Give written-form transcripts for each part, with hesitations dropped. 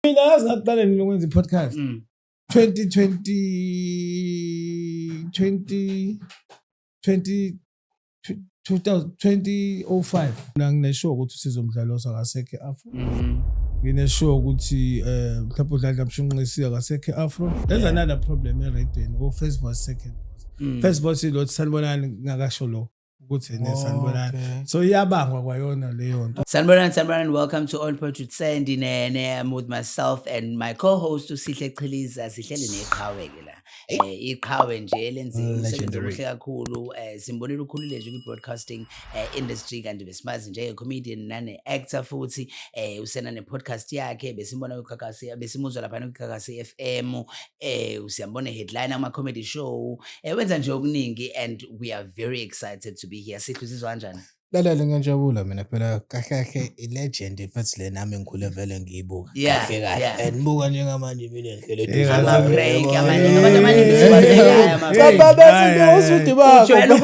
Mina yazi ngaqala nini ukwenza i-podcast? 2020 20 20 2000 2005. Mina ngine-sure ukuthi uSizwe Mdlalose akasekho e-Afro. Ngine-sure ukuthi mhlawumbe uDladla Mshunqisi akasekho e-Afro. There's another problem eradweni, o-first voice, second voice. First voice ilo sanibonani, ngakasho lo ukuthi ene sanibonani. So iyabangwa kwayona leyo nto. Sanibonani, sanibonani. Welcome to On Point with Sandy Nene. I'm with myself and my co-host uSihle Chiliza. Sihleli neqhawe ke la. Iqhawe nje elenze umsebenzi Legendary. omuhle kakhulu. Simbonile ukhulile nje kwi-broadcasting industry, kanti besimazi njenge-comedian nane-actor futhi. Usena ne-podcast yakhe, besimbona kwiGagasi, besimuzwa lapha kwiGagasi FM. Usiyambona headline ama-comedy show. Wenza nje okuningi and we are very excited to be here. Sihle, uzizwa kanjani? Lalela, ngiyajabula mina phela, kahle kahle i-legend futhi le nami ngikhule vele ngiyibuka. Kahle kahle. And buka njengamanje mina ngihlele eduze Ama-break, kwakho. amaningi, abantu abaningi sibabhekayo ama-break. Baba, bethi Hayi, usudi bakho. Ujwayele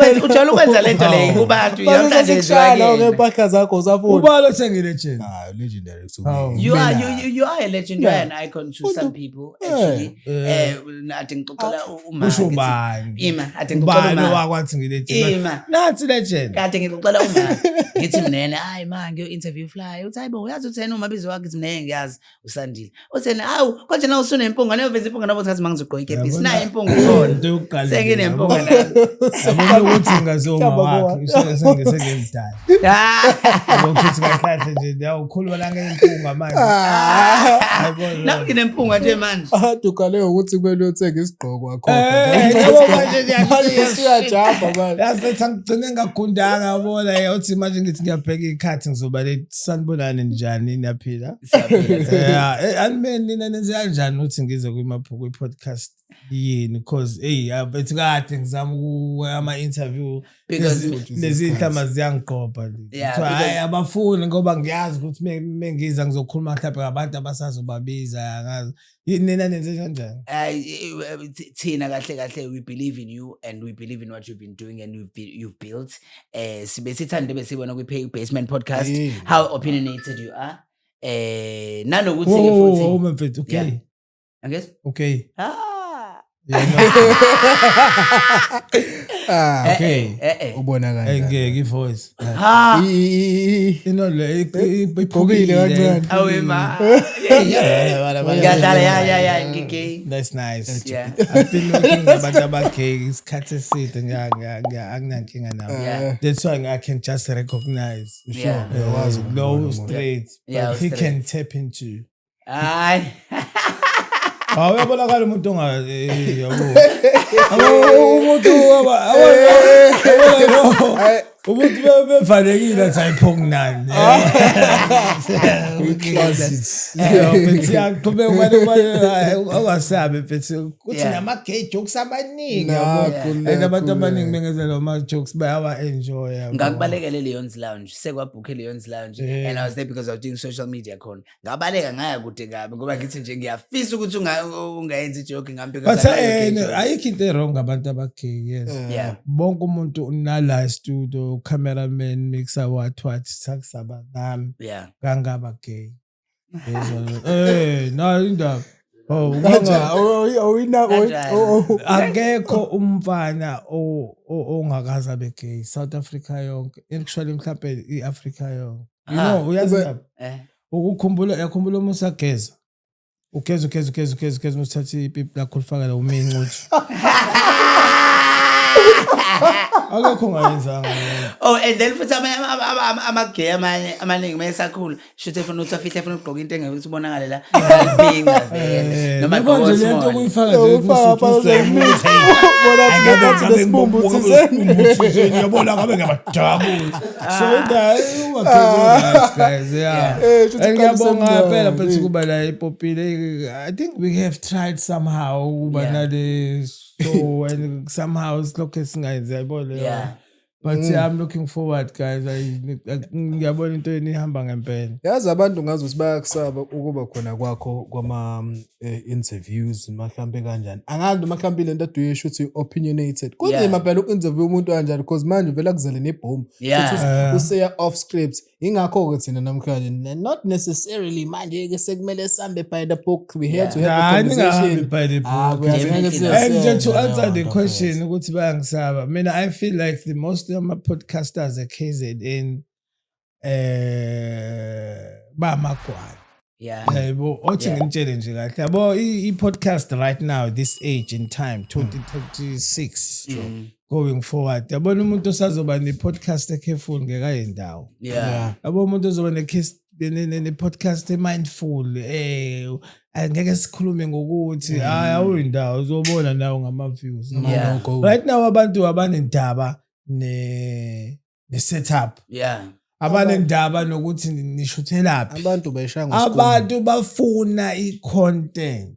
ukwenza lento leyo kubantu Base namhlanje. sesikushaya lawo Nje ngey'mpahla zakho usafuna. Ubani othe ngi-legend? Ah, legendary to Hawu. me. You are Mina. you are a legend, you are an icon to some people actually. Ade ngixoxela uma Kusho ngithi- ubani? Ima, ade ngixoxela Ubani uma. owakwathi ngi-legend? Ima. Nathi legend. Kade ngixoxela uma ngithi mnene, hayi ma, ngiyo-interview fly. Uthi, hayi bo, uyazi utheni umabizo wakhe? Ngithi mnene, ngiyazi uSandile. Utheni, hawu, konje na usunempunga, niyoveza impunga nabo ngathi mangizogqoka ikepisi. Yabona- Nayi impunga ikhona. Into yokuqala nje, Senginempunga yabona. nami. Yabona ukuthi ngaziwa uma Mhlawumbe wakhe, sengimdala. Ah. Yabo, futhi kahle kahle nje uyawukhuluma la ngey'mpunga manje. Yabona. Nami nginempunga nje manje. Ade uqale ngokuthi kumele uyothenga isigqoko akhokhe. Yabo manje Manje usuyajamba manje. Yazi letha ngigcine ngagundanga, yabona, uthi manje ngithi ngiyabheka iy'khathi ngizoba late. Sanibonani, njani, niyaphila? Siyaphila, siyaphila. Yeah, animeni nina, nenze kanjani ukuthi ngize kwi-podcast yini? Because hey, bethi kade ngizama ama-interview. Because Lezi iy'hlamba ziyangigqobha lezi. Yeah, Kuthiwa, because- hhayi, abafuni ngoba ngiyazi ukuthi mengiza ngizokhuluma mhlawumbe ngabantu abasazobabiza, angazi. Yini, nina nenze kanjani? Thina kahle kahle we believe in you and we believe in what you've been doing and you've built. Sibe sithande besibona kwi Basement Podcast how opinionated you are. Nanokuthi ke Whoa, futhi mfethu, okay. Yeah. Angithi? Okay. Ah. Yeah, no. Ah, Okay. Ubona kanjani? Ngeke i-voice. Ha. Ino le Igqokile kancane. Awe ma. Ngiyadlala, ya, ngigay. That's nice. I've been working nabantu abagay isikhathi eside, anginankinga nabo. That's why I can just recognize. Uyakwazi ukubona Low umuntu. straight, Yeah, but he straight. can tap into. Hayi. Hawu, uyabonakala umuntu onga yabo. Yabo, umuntu yabona lo. Umuntu bevalekile athi ayiphonginani. Closets. Mfethu, yaqhubeka manje, ungasabi mfethu kuthi nama-gay jokes amaningi, yabo. And abantu abaningi bengezela ama-jokes bayawa-enjoy, yabo. Ngakubalekela eLeon's Lounge, sekwabhukhe eLeon's Lounge and I was there because I was doing social media khona. Ngabaleka ngaya kude kabi ngoba ngithi nje ngiyafisa ukuthi ungayenzi ijoke ngami because But I know you gay jokes. ayikho into e-wrong ngabantu abagay, yes. Bonke umuntu unala studio, cameraman, mixer, what what, sakusaba nami kangaba gay. Yezwa, nayo indaba. Oh, Kanjani? Kanjani? Akekho umfana ongakaze abe gay South Africa yonke, actually mhlawumbe i-Africa yonke. You know, uyazi indaba? Ukukhumbula, uyakhumbula uma usageza. Ugeza, ugeza, ugeza, ugeza, ugeza, usithatha ipipi lakho ulifake la umince uthi. Akekho ongayenzanga leyo. Oh, and then futhi amagay amanye amaningi mayesakhula, shuthi efuna ukuthi afihle, efuna ukugqoka into engeke ukuthi ubonakale la, bayibhinca vele. Noma Yabo nje agqoke le nto small. ukuyifaka nje Uyifaka ukuthi phakathi ukuthi hey, Bona ngathi lesibumbu thizeni. Ngiyabona ngabe ngiyabajabula. So that right, guys, yeah. Shuthi And ngiyabonga uqalise phela emnandi. futhi kuba la ipopile. I think we have tried somehow ukuba nale show and somehow silokhu singayenzi, yabo leyo. But yeah, I'm looking forward, guys. Ngiyabona into enihamba ngempela. Yazi, abantu ngazi ukuthi bayakusaba ukuba khona kwakho kwama interviews, mhlawumbe kanjani. Angazi noma mhlawumbe lento ade uyisho ukuthi opinionated. Kunzima phela uku-interview umuntu kanjani, because manje vele akuzele nebhomu. Futhi useya off script. Ingakho-ke thina namhlanje, not necessarily manje-ke sekumele sihambe by the book. We here to have a Hayi, ningahambi conversation. by the Ah, book. uyazi, ngeke Definitely not. And nje to siyasenza answer the leyo nto, question mfethu. ukuthi bayangisaba, mina I feel like the most ama-podcasters e-KZN bamagwala. Yabo, othi ngimtshele nje kahle, yabo, i-podcast right now, this age in time, 2026 going forward, yabona, umuntu osazoba ne-podcast e-careful ngeke ayendawo. Yabo, umuntu ozoba ne-podcast e-mindful, angeke sikhulume ngokuthi hayi, awuyindawo, uzobona nawe ngama-views. Yeah. No go. Right now abantu abanendaba ne-setup, abanendaba nokuthi nishuthelaphi. Abantu bayishaya ngosikuni. Abantu bafuna i-content.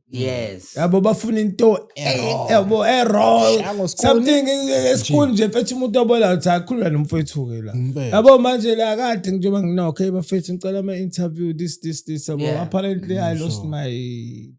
Yabo, bafuna into E-raw. yabo, e-raw. Shaya ngosikuni. Something esikhulu nje, mfethu, umuntu obona ukuthi akhuluma nomfethu-ke la. Impela. Yabo, manje la kade njengoba nginokho, hey bafethu, ngicela ama-interview, this, this, this, yabo. Apparently I lost my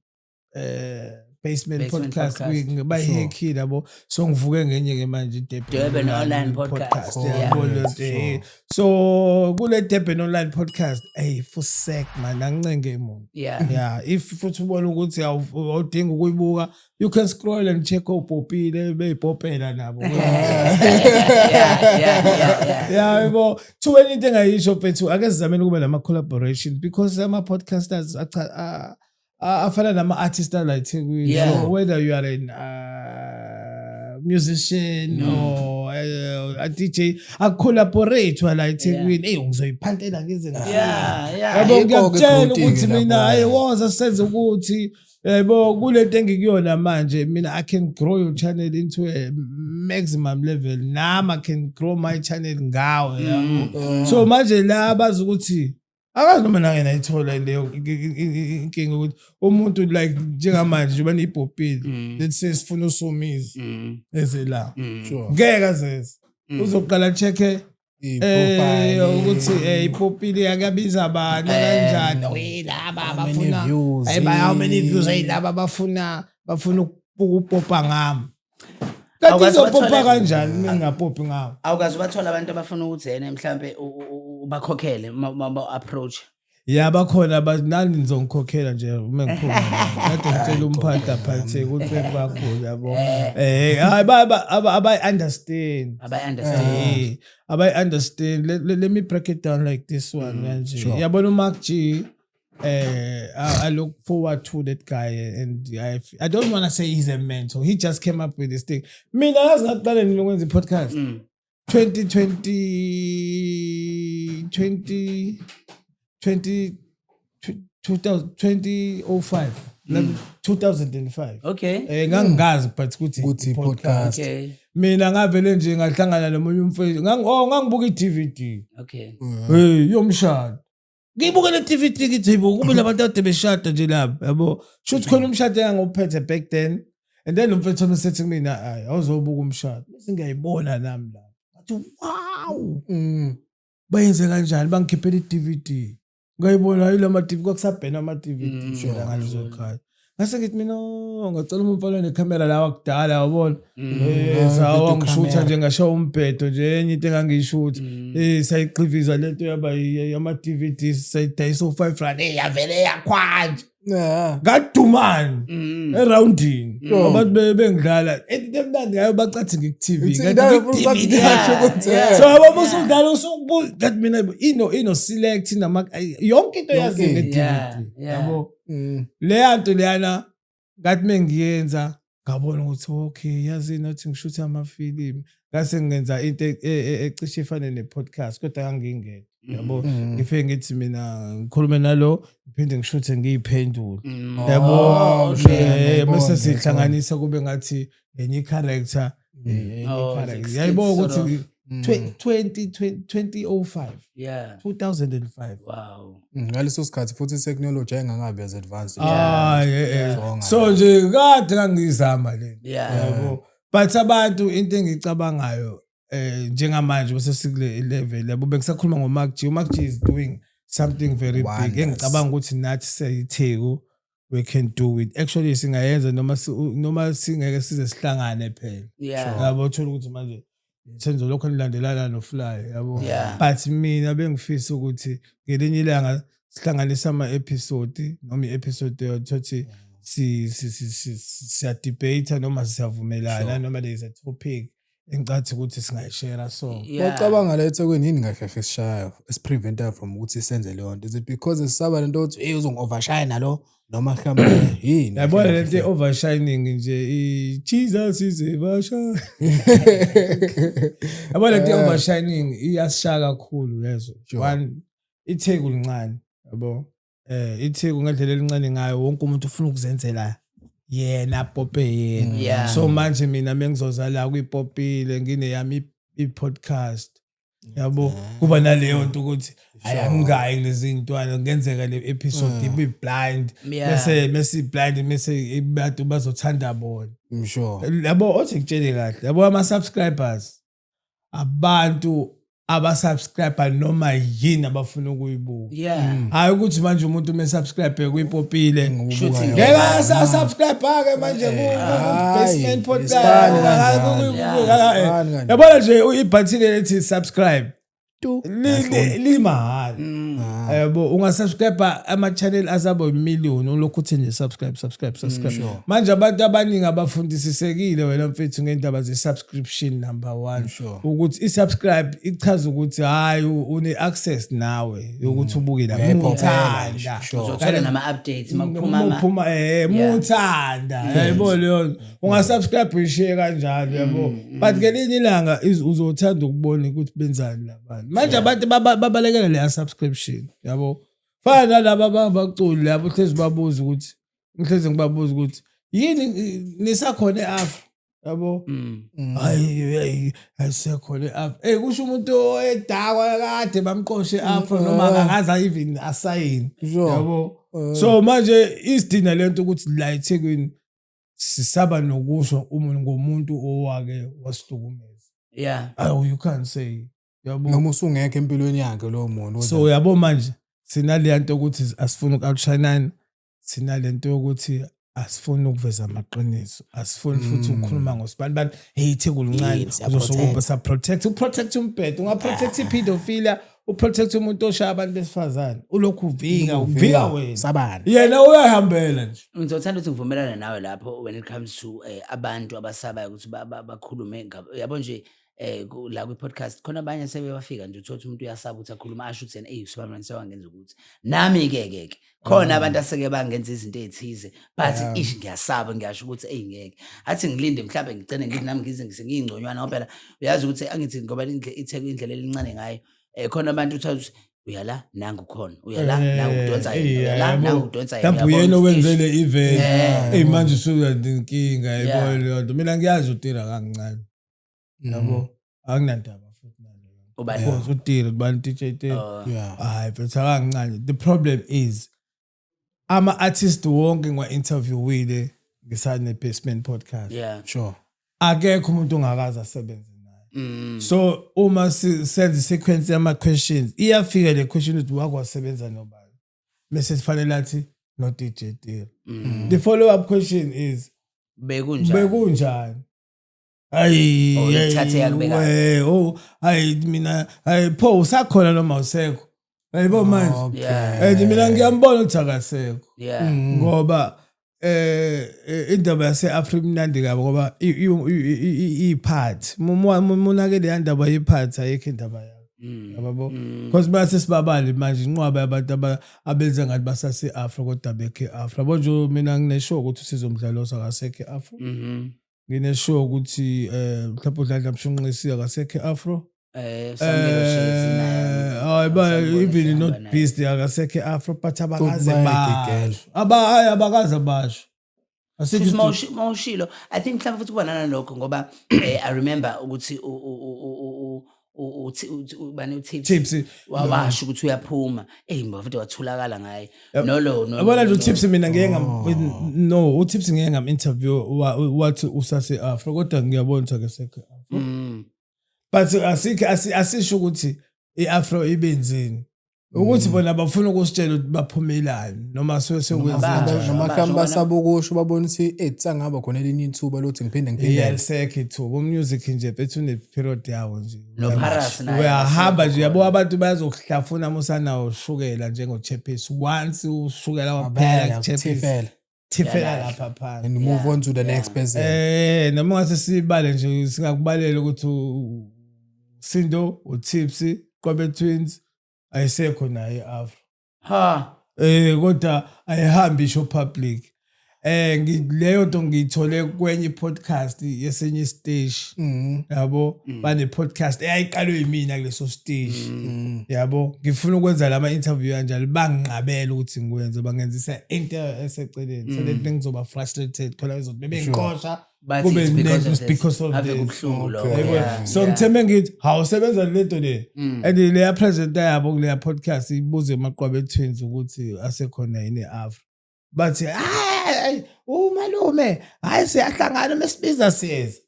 basement, Basement podcast, podcast. Bayihackile, yabo, so ngivuke ngenye-ke manje i-Durban Durban Online Podcast. Yabo, lento, so kule Durban Online Podcast, hey, fusek man, angincenge muntu. Yeah, if futhi ubona ukuthi awudingi ukuyibuka, you can scroll and check opopile beyipopela nabo. Yeah, yabo, thiweni into engayisho, mfethu, ake sizameni kube nama-collaboration, because ama-podcasters afana nama-artist ala eThekwini. So whether you are an musician or a DJ, akucollaborate la eThekwini. Hey, ngizoyiphantela ngize ngifike. Yabo, Ayikho-ke ngiyakutshela growth-ke ukuthi mina, lapho. hayi, woza senze ukuthi, yabo, kulento engikuyona manje, mina I can grow your channel into a maximum level, nami I can grow my channel ngawe, yabo. So manje la bazi ukuthi akazi noma nake nayithola leyo inkinga ukuthi umuntu, like njengamanje njengoba niyibhopile, let's say sifuna usomizi eze la, ngeke azeze, uzoqala check-e I-profile, ukuthi ipopile akabiza bani, kanjani, we laba How many abafuna views, hey, how many views, hey, laba bafuna ukupopa ngami, kanti Awukaze izopopa ubathole- kanjani mina ngingapopi ngawo? Awukaze ubathola abantu abafuna ukuthi yena mhlambe ubakhokhele uma approach? Ya, bakhona, nani nizongikhokhela nje uma ngiphuma la. Kade ngitshela umphathi aphathe ukuthi kakhulu, yabo, hayi, abayi-understand. Abayi-understand. Abayi-understand. Let me break it down like this one kanje. Yabona, uMark G, I look forward to that guy and I don't want to say he's a mentor. He just came up with this thing. Mina yazi ngaqala nini ukwenza i-podcast? 2020 20 20 2000 2005, 2005. Ngangingazi but ukuthi Ukuthi i-podcast. i-podcast. Mina ngavele nje ngahlangana nomunye umfethu, oh, ngangibuka i-DVD. Hey, yomshado. Ngibuke le DVD, ngithi yibo kube labantu ade beshada nje lapha, yabo. Shuthi khona umshado engangiwuphethe back then. And then umfethu wami sethi kumina, hayi, awuzobuka umshado. Bese ngiyayibona nami lapha. Ngathi, wow. Bayenze kanjani, bangikhiphela i-DVD. Ngayibona yilo ama DVD, kwakusabhena ama DVD la ngalezo khathi. Ngase ngithi mina, oh, ngacela umfana nekhamera lawa kudala, yabona. Sawa video ngishutha camera. nje, ngashaya umbhedo nje, enye into engangiyishutha. Sayigxiviza lento yaba ama DVD, sayidayisa u5 rand. Yavele yakhwanja. Ngadumani eroundini. Abantu bengidlala. Into emnandi ngayo, bacathi ngiku-TV. Ithi Kanti nawe ngiku-TV. futhi ngisho ukuthi, So yabo, usudlala usukubuza kanti mina ino select nama yonke into yazi Yonke. nge-DVD. Yabo. Leya nto leyana ngathi mengiyenza, ngabona ukuthi okay, yazi nothi ngishutha amafilimu, ngase ngenza into ecishe ifane ne-podcast, kodwa ngangingedwa, yabo. Ngifike ngithi mina ngikhulume nalo, ngiphinde ngishuthe, ngiyiphendule, yabo. Oh, ngiyayibona, Bese ngiyayibona. sihlanganisa kube ngathi enye i-character, enye Oh, i-character. it's Yayibona sort ukuthi of- 20 2005, 2005. Ngaleso sikhathi futhi i-technology ayingakabi as advanced. Ah, So, So nje kade ngangizama le, yabo, but abantu, into engicabangayo Njengamanje bese sikule level, yabo, bengisakhuluma ngo-Mark G. uMark G is doing something very big. Wonders. Engicabanga ukuthi nathi siyitheku, we can do it actually, singayenza noma singeke size sihlangane phela. Yabo, uthola ukuthi manje senzo lokho nilandelana no-fly, yabo. But mina bengifisa ukuthi ngelinye ilanga sihlanganise ama-episode noma i-episode yothothi siya-debate noma siyavumelana noma there is a topic engicathi ukuthi singayishare, so Wacabanga la eThekwini, yini kahle kahle esishayayo esipreventa from ukuthi senze leyo nto? Is it because sisaba lento ukuthi, hey, uzongi-overshine nalo, noma mhlawumbe yini? Yabona lento i-overshining nje, i-Jesus is overshine, yabona lento i-overshining iyasishaya kakhulu lezo. One, iTheku lincane, yabo, iTheku ngendlela elincane ngayo, wonke umuntu ufuna ukuzenzela yena, apope yena. So manje mina mengizoza la kuyipopile, ngineyami i-podcast, yabo, kuba naleyo nto ukuthi hayi, angingayi kulezi ntwana, kungenzeka le episode ibe blind. Bese blind, bese abantu bazothanda bona. I'm sure. Yabo, othi ngitshele kahle, yabo, ama subscribers, abantu abasubscribe noma yini abafuna ukuyibuka. Hayi ukuthi manje umuntu uma subscribe kuyipopile, Shuthi ngeke asubscribe ke manje ku Basement Podcast. Isifani kanjalo. Isifani kanjalo. Yabona nje ibhathini elithi subscribe Tu. Limahhala, yabo, ungasubscribe ama-channel asabo million, ulokhu uthi nje subscribe, subscribe, subscribe. Manje abantu abaningi abafundisisekile, wena mfethu, ngendaba ze-subscription number one, ukuthi i-subscribe ichaza ukuthi hhayi, une-access nawe yokuthi ubuke la Uyayiphophela nje, muthanda. Uzothola nama-updates makuphuma Muphuma muthanda, yayibona leyo nto, ungasubscribe uyishiye kanjalo, yabo, but ngelinye ilanga uzothanda ukubona ukuthi benzani labantu. Manje abantu babalekela leya subscription, yabo, fana nalaba abangabaculi labo, hlezi babuza ukuthi, ngihlezi ngibabuza ukuthi yini nisakhona e-Afro, yabo. Hayi hayi, ayisekhona e-Afro. Kusho umuntu oyedakwa kade bamqoshe e-Afro noma akakaze even asayini, yabo. So manje isidina lento ukuthi la eThekwini sisaba nokusho umuntu ngomuntu owake wasihlukumeza. Oh, you can't say, yabo. Noma usungekho empilweni yakhe lowo muntu. So yabo, manje sinaleya nto ukuthi asifuni uku-outshine, sinalento yokuthi asifuni ukuveza amaqiniso, asifuni futhi ukukhuluma ngosibani bani. Hey, iTheku lincane. Yebo, siya-protect. Uzosuka sa-protect, uprotect umbhedo, ungaprotect i-pedophilia, uprotect umuntu oshaya abantu besifazane, ulokhu uvika, uvika wena. Sabani. Yena uyahambela nje. Ngizothanda ukuthi ngivumelane nawe lapho when it comes to abantu abasabayo ukuthi bakhulume yabo nje la kwi-podcast khona abanye sebebafika nje, uthola ukuthi umuntu uyasaba ukuthi akhulume, asho ukuthi yena, eyi, usibani sewangenza ukuthi nami ke ke ke khona abantu aseke bangenza izinto ey'thize, but ish, ngiyasaba, ngiyasho ukuthi eyi, ngeke athi ngilinde, mhlawumbe ngigcine ngithi nami ngize ngiyingconywana, ngoba phela uyazi ukuthi angithi ngoba iTheku indlela elincane ngayo, khona abantu uthola ukuthi uyala nangu khona, uyala nangu udonsa yena, uyala nangu udonsa yena. Mhlawumbe Uyabona uyena ukuthi owenze ish, le event. Eyi, manje usuka inkinga, Yeah. yayibona leyo nto. Mina ngiyazi uTira kancane, yabo, akunandaba futhi naleyo. Ubani? Because uTira, ubani, DJ Tira. Oh, Hayi mfethu, akancane. The problem is ama-artist wonke ngiwa-interviewile ngisane-Basement Podcast, akekho umuntu ongakaze asebenze naye. So uma senza i-sequence yama-questions, iyafika le question ukuthi wake wasebenza nobani, bese sifanele athi no DJ Tira. The follow up question is Bekunjani? Bekunjani? Hayi. Oh, ikuthathe yakubeka. We, oh, hayi mina, hayi pho, usakhona noma usekho, yayibona manje. And mina ngiyambona ukuthi akasekho, ngoba indaba yase-Afrika imnandi kabi, ngoba iphathi munake leya ndaba yephathi, ayikho indaba yakho, yabo, because mase sibabali manje inqwaba yabantu abenza ngathi basase-Afro kodwa bekho e-Afro, yabo nje. Mina nginesure ukuthi uSizwe Mdlalose akasekho e-Afro. Nginesure ukuthi mhlawumbe uDladla Mshunqisi akasekho e-Afro. Samkelo Shezi naye. Hayi ba, Sambona even sihamba not naye. Beast akasekho e-Afro, but abakaze bayagigela. basho, aba hayi, abakaze basho. Asithi Futhi mawushilo, I think mhlawumbe futhi kuba nanalokho, ngoba I remember ukuthi ubani, uTips. Tips. Washo ukuthi uyaphuma, eh, mba futhi wathulakala ngaye nolo no Yabona nje uTips, mina ngeke ngam no, uTips ngeke ngam interview, wathi usase Afro, kodwa ngiyabona ukuthi akasekho Afro. But asikho asisho ukuthi i-afro ibenzini, ukuthi bona bafuna ukusitshela ukuthi baphumelani noma suke sekwenzenjani. Noma Abasho mhlawumbe bona. basaba ukusho, babona ukuthi sangaba khona elinye ithuba lokuthi ngiphinde ngiphinde. Iyalisekho ithuba. Umusic nje mfethu une-period yawo nje. NoParas naye Uyahamba akasekho nje, yabo, khona. abantu bayazokuhlafuna musanawo ushukela njengochephisi. Once ushukela waphela Waphela, kuchephisi, kuthifela. thifela Uyalahla. lapha phansi. And move on to the next person. Noma ngase sibale nje, singakubalela ukuthi Sindo, uTipsy, Qwabe Twins, ayisekho naye i-Afro. Ha. Kodwa ayihambi isho public. Leyo nto ngiyithole kwenye podcast yesenye stage. Yabo, bane podcast eyayiqalwe yimina kuleso stage. Yabo, ngifuna ukwenza lama interview kanjalo, banginqabela ukuthi ngikwenze, bangenzisa into eseceleni. So that ngizoba frustrated khona bezothi bebengixosha Bathi kube it's because of it's this. because of Ave this. kubuhlungu lokho. Yabo, so ngithembe ngithi awusebenza lento le, and leya presenter yabo kuleya podcast ibuze emaqwabe Twins ukuthi asekhona yini e-Afro, bathi hayi, umalume, hayi, siyahlangana mesibiza siyeza,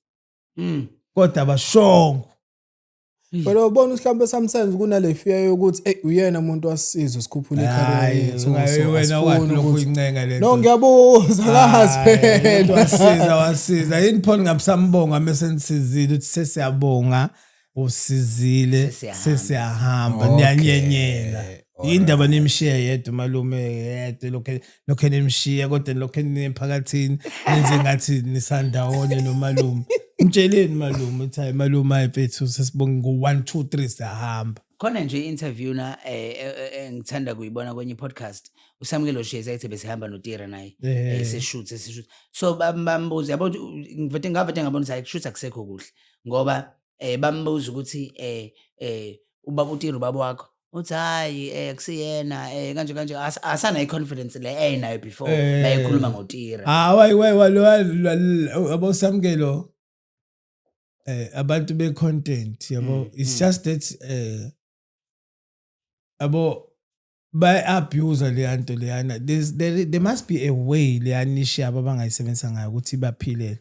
kodwa abashongo. Phela ubona mhlawumbe sometimes kunale fear yokuthi ey, uyena umuntu wasisiza sikhuphule icareer Hayi, yethu, so wena wathi asifuni lokhu ukuthi- uyincenga lento. No, ngiyabuza, kazi Hayi, phela. wasiza, wasiza yini phona? Ngabusambonga mesenisizile ukuthi sesiyabonga, usizile. Sesiyahamba. Sesiyahamba. Okay. Niyanyenyela indaba, nimshiye yedwa umalume yedwa, lokhe nimshiye, kodwa lokhe ninemphakathini nenze ngathi nisandawonye nomalume. Mtsheleni malume uthi hayi malume, hayi mfethu, sesibonge ngo-1 2 3, siyahamba. Khona nje i-interview na engithanda kuyibona kwenye i-podcast, uSamkelo Shezi ethi besihamba noTira naye seshoot seshoot, so bambuza, yabo, ngivete ngavete ngabona ukuthi hayi, kushoot akusekho kuhle, ngoba bambuza ukuthi ubaba uTira ubaba wakho, uthi hayi, kusiyena, kanje kanje, asana i-confidence le eyinayo before mayekhuluma ngoTira. Ah, wayi wayi walo abo Samkelo, abantu be content, yabo, it's just that abo bay abuse le nto leyana. There must be a way leya niche yabo abangayisebenzisa ngayo ukuthi baphilele,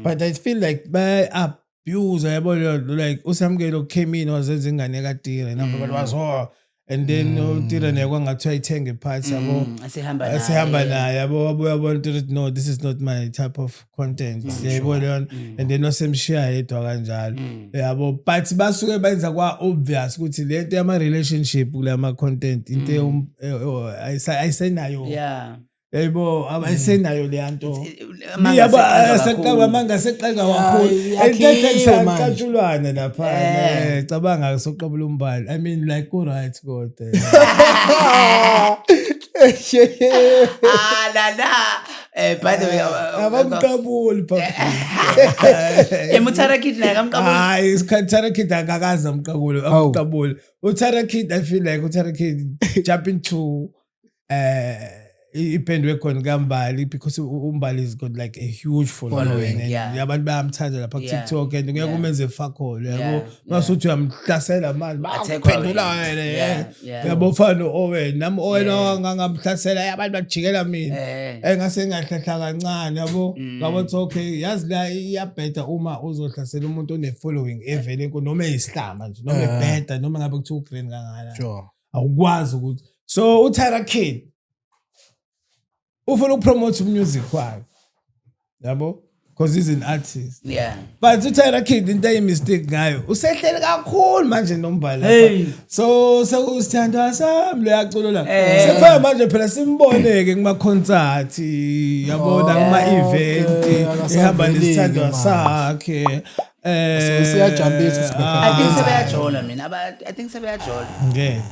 but I feel like bay abuse, yabo, like uSamkelo came in, wazenza ingane kaTira, and everybody was, "Oh," and then uTira naye kwangathi uyayithenga iphathi, yabo. Asehamba naye. Esihamba naye, yabo, wabuya wabona ukuthi no, this is not my type of content, yayibona leyo, and then wasemshiya yedwa kanjalo, yabo. But basuke benza kwa obvious ukuthi lento yama relationship kule ama content into ayisenayo, yaybo, ayisenayo le nto. Amanga Yabo, aseqanjwa aseqamba kakhulu. amanga, aseqanga kakhulu. Yakhiwe manje. Entethekisaqatshulwana lapha, cabanga soqabula umbali, I mean, like, ku right kodwa. Ah la la, by the way, Abamqabuli public. uTyra Kid naye akamqabuli. Hayi, isikhathi Tyra Kid akakaze amqabule, Hawu. amqabule. uTyra Kid, I feel like uTyra Kid jump into i-bandwagon kaMbali because uMbali has got like a huge following, Following, and abantu bayamthanda lapha ku TikTok and ngeke umenze fakho, yabo, masuthi uyamhlasela manje Attack bakuphendula wena. wena. Yabo, fana no-Owen, nami Owen ngangamhlasela, abantu bajikela mina. Engase ngahlehla kancane, yabo, ngabo ukuthi okay, yazi la iyabheda uma uzohlasela umuntu one-following evele enkulu, noma eyisihlama nje, noma ebheda, noma ngabe kuthiwa ugreen kangakanani, awukwazi ukuthi. So uTyra Kid ufuna ukupromote umusic wakhe, yabo, because he's an artist, but uTyra Kid into ayimistake ngayo, usehleli kakhulu manje nombali Hey. so sekusithandwa sami leyaculo la, sefana manje phela simboneke kuma concert, yabona, kuma event, ehamba Akasavelile nesithandwa manje. sakhe. So, siyajabulisa ukuthi I think sebeyajola mina. I think sebeyajola. Ngeke.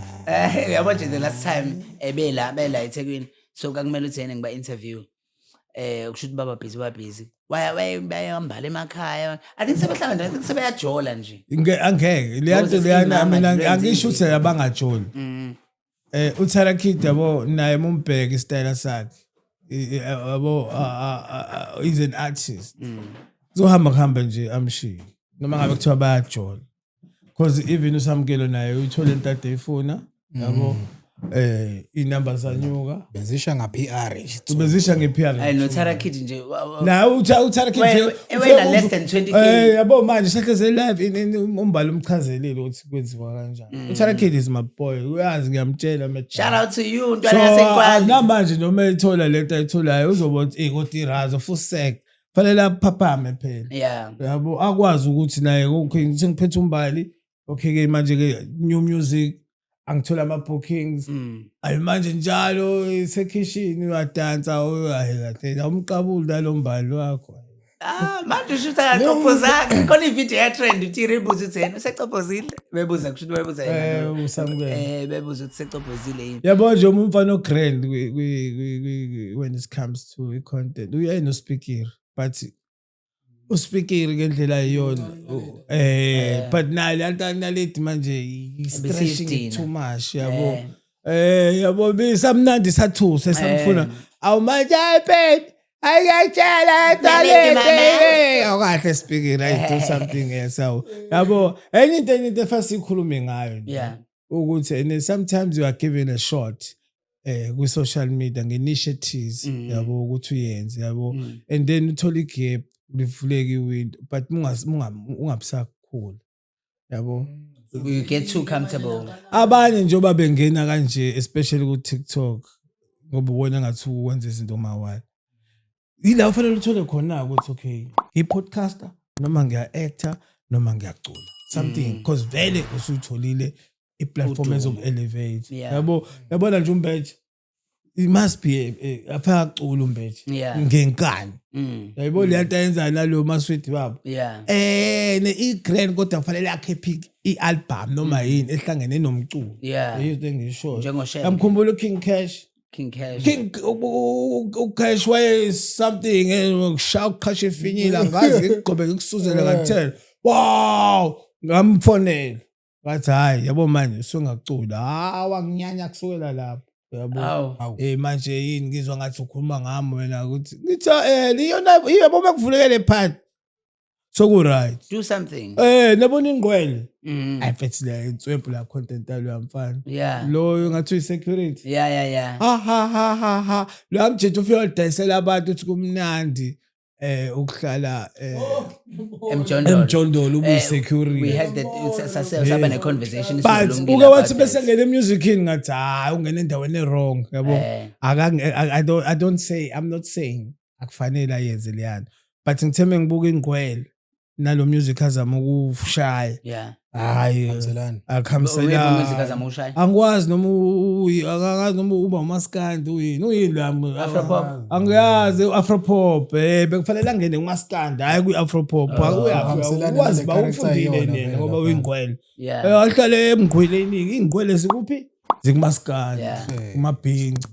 Uyabo nje, the last time ebela bela eThekwini, so kwakumele ukuthi yena ngiba interview, kusho ukuthi baba busy, baba busy, waya waya bayambala emakhaya. I think sebehlala nje, I think sebeyajola nje. Angeke leya nto Moses leyana Inama mina nje angisho ukuthi lwenza abangajoli. uTyra Kid, yabo, naye mumbheke isitayela sakhe, yabo, he's an artist, kuzohamba kuhambe nje amshiye noma ngabe kuthiwa bayajola, because even uSamkelo naye uyithole into ade eyifuna, yabo. Inamba zanyuka. Bezisha nga-PR nje. Bezisha nge-PR. Hayi, no-Tara Kid nje Nawe uTara Kid Wena less than 20K. Yabo manje sehleze live umbali umchazelile ukuthi kwenziwa kanjani. UTara Kid is my boy, uyazi, ngiyamtshela. Shout out to you, So ntwana yaseNkwali. namanje noma ethola lento ayitholayo, uzobona ukuthi kodwa irazo fusek fanele aphaphame phela. Yabo, akwazi ukuthi naye, okay, sengiphethe umbali, okay ke manje ke new music, angithola ama bookings. Ayi, manje njalo isekhishini uyadansa, hayi kahle, awumqabuli nalo mbali wakho. Ah, manje usho ukuthi akacophozanga. Khona ividiyo ya-trend uthi ibuza ukuthi yena usecophozile. Bebuza, kusho ukuthi bebuza yena. Usamukela. Bebuza ukuthi secophozile yini. Yabo nje umfana o-grand when it comes to i-content, uyaye noSpikiri, but uSpikiri ngendlela iyona, but naye lento naledi manje i-stretching it Ebesiyidina. too much, yabo. Yabo, bisamnandi, sathuse samfuna. Awumanje, hayi babe, ayikayitshela. Naledi, mama. Awukahle Spikiri, I do something else, awu yabo, enye into efase sikhulume ngayo nje ukuthi and sometimes you are given a shot kwi-social media nge-initiatives, yabo, ukuthi uyenze, yabo, and then uthola i-gap, livuleke i-window, but ungabisakhula, yabo. You get too comfortable. Abanye njengoba bengena kanje, especially ku-TikTok, ngoba ubona ngathi wenza izinto mawala, yila ufanele uthole khona ukuthi okay, ngiyi-podcaster noma ngiya-actor noma ngiyacula something, because vele usuyitholile i-platform Udumo. ezoku-elevate. Yabo, yabona nje uMbeje, it must be apha acula uMbeje ngenkani. Yayibona le nto ayenzayo nalo maswidi babo. Ne i-grand, kodwa kufanele akhiphe i-album noma yini ehlangene nomculo. Yiyo into engishoyo. NjengoShembe. Yamkhumbula uKing Cash? King Cash. King uCash waye something, ngishaya ukuqhasha ifinyila, ngazi ngikugqobe ngikusuzele ngathela. Wow, ngamfonela. Ngathi hayi, yabo manje usungacula. Hawa, nginyanya kusukela lapho. Yabo. Awu. Manje yini, ngizwa ngathi ukhuluma ngami wena, ukuthi ngithi iyona yabo bekuvuleke le part. Soku right. Do something. Nabona ingqwele. Ayi mfethu, le inswempu la content yalo yamfana. Lo ngathi uyi security. Ha ha ha ha ha. Lo amjitha ufika udayisela abantu ukuthi kumnandi ukuhlala Emjondolo. emjondolo ubu We security. had that saba ne conversation. But uke wathi bese ngene emusicini, ngathi hayi, ungena endaweni e-wrong, yabo. Akange I don't say, I'm not saying akufanele ayenze leyana, but ngitheme ngibuka ingqwele nalo music azama ukushaya. Hayi. Hambiselani. Uyebo music Akuhambiselani. azama ushaya. Angikwazi noma angazi noma uba umaskandi, uyini lo. Afropop. Angiyazi, afropop, bekufanele angene kumaskandi, hayi kwi-afropop. Ahambiselane Wazi nale ba character ufundile iyona nina vele ngoba lapha. uyingqwele. Ahlale emngqweleni, iy'ngqwele zikuphi? Zikumaskandi, kumabhinci.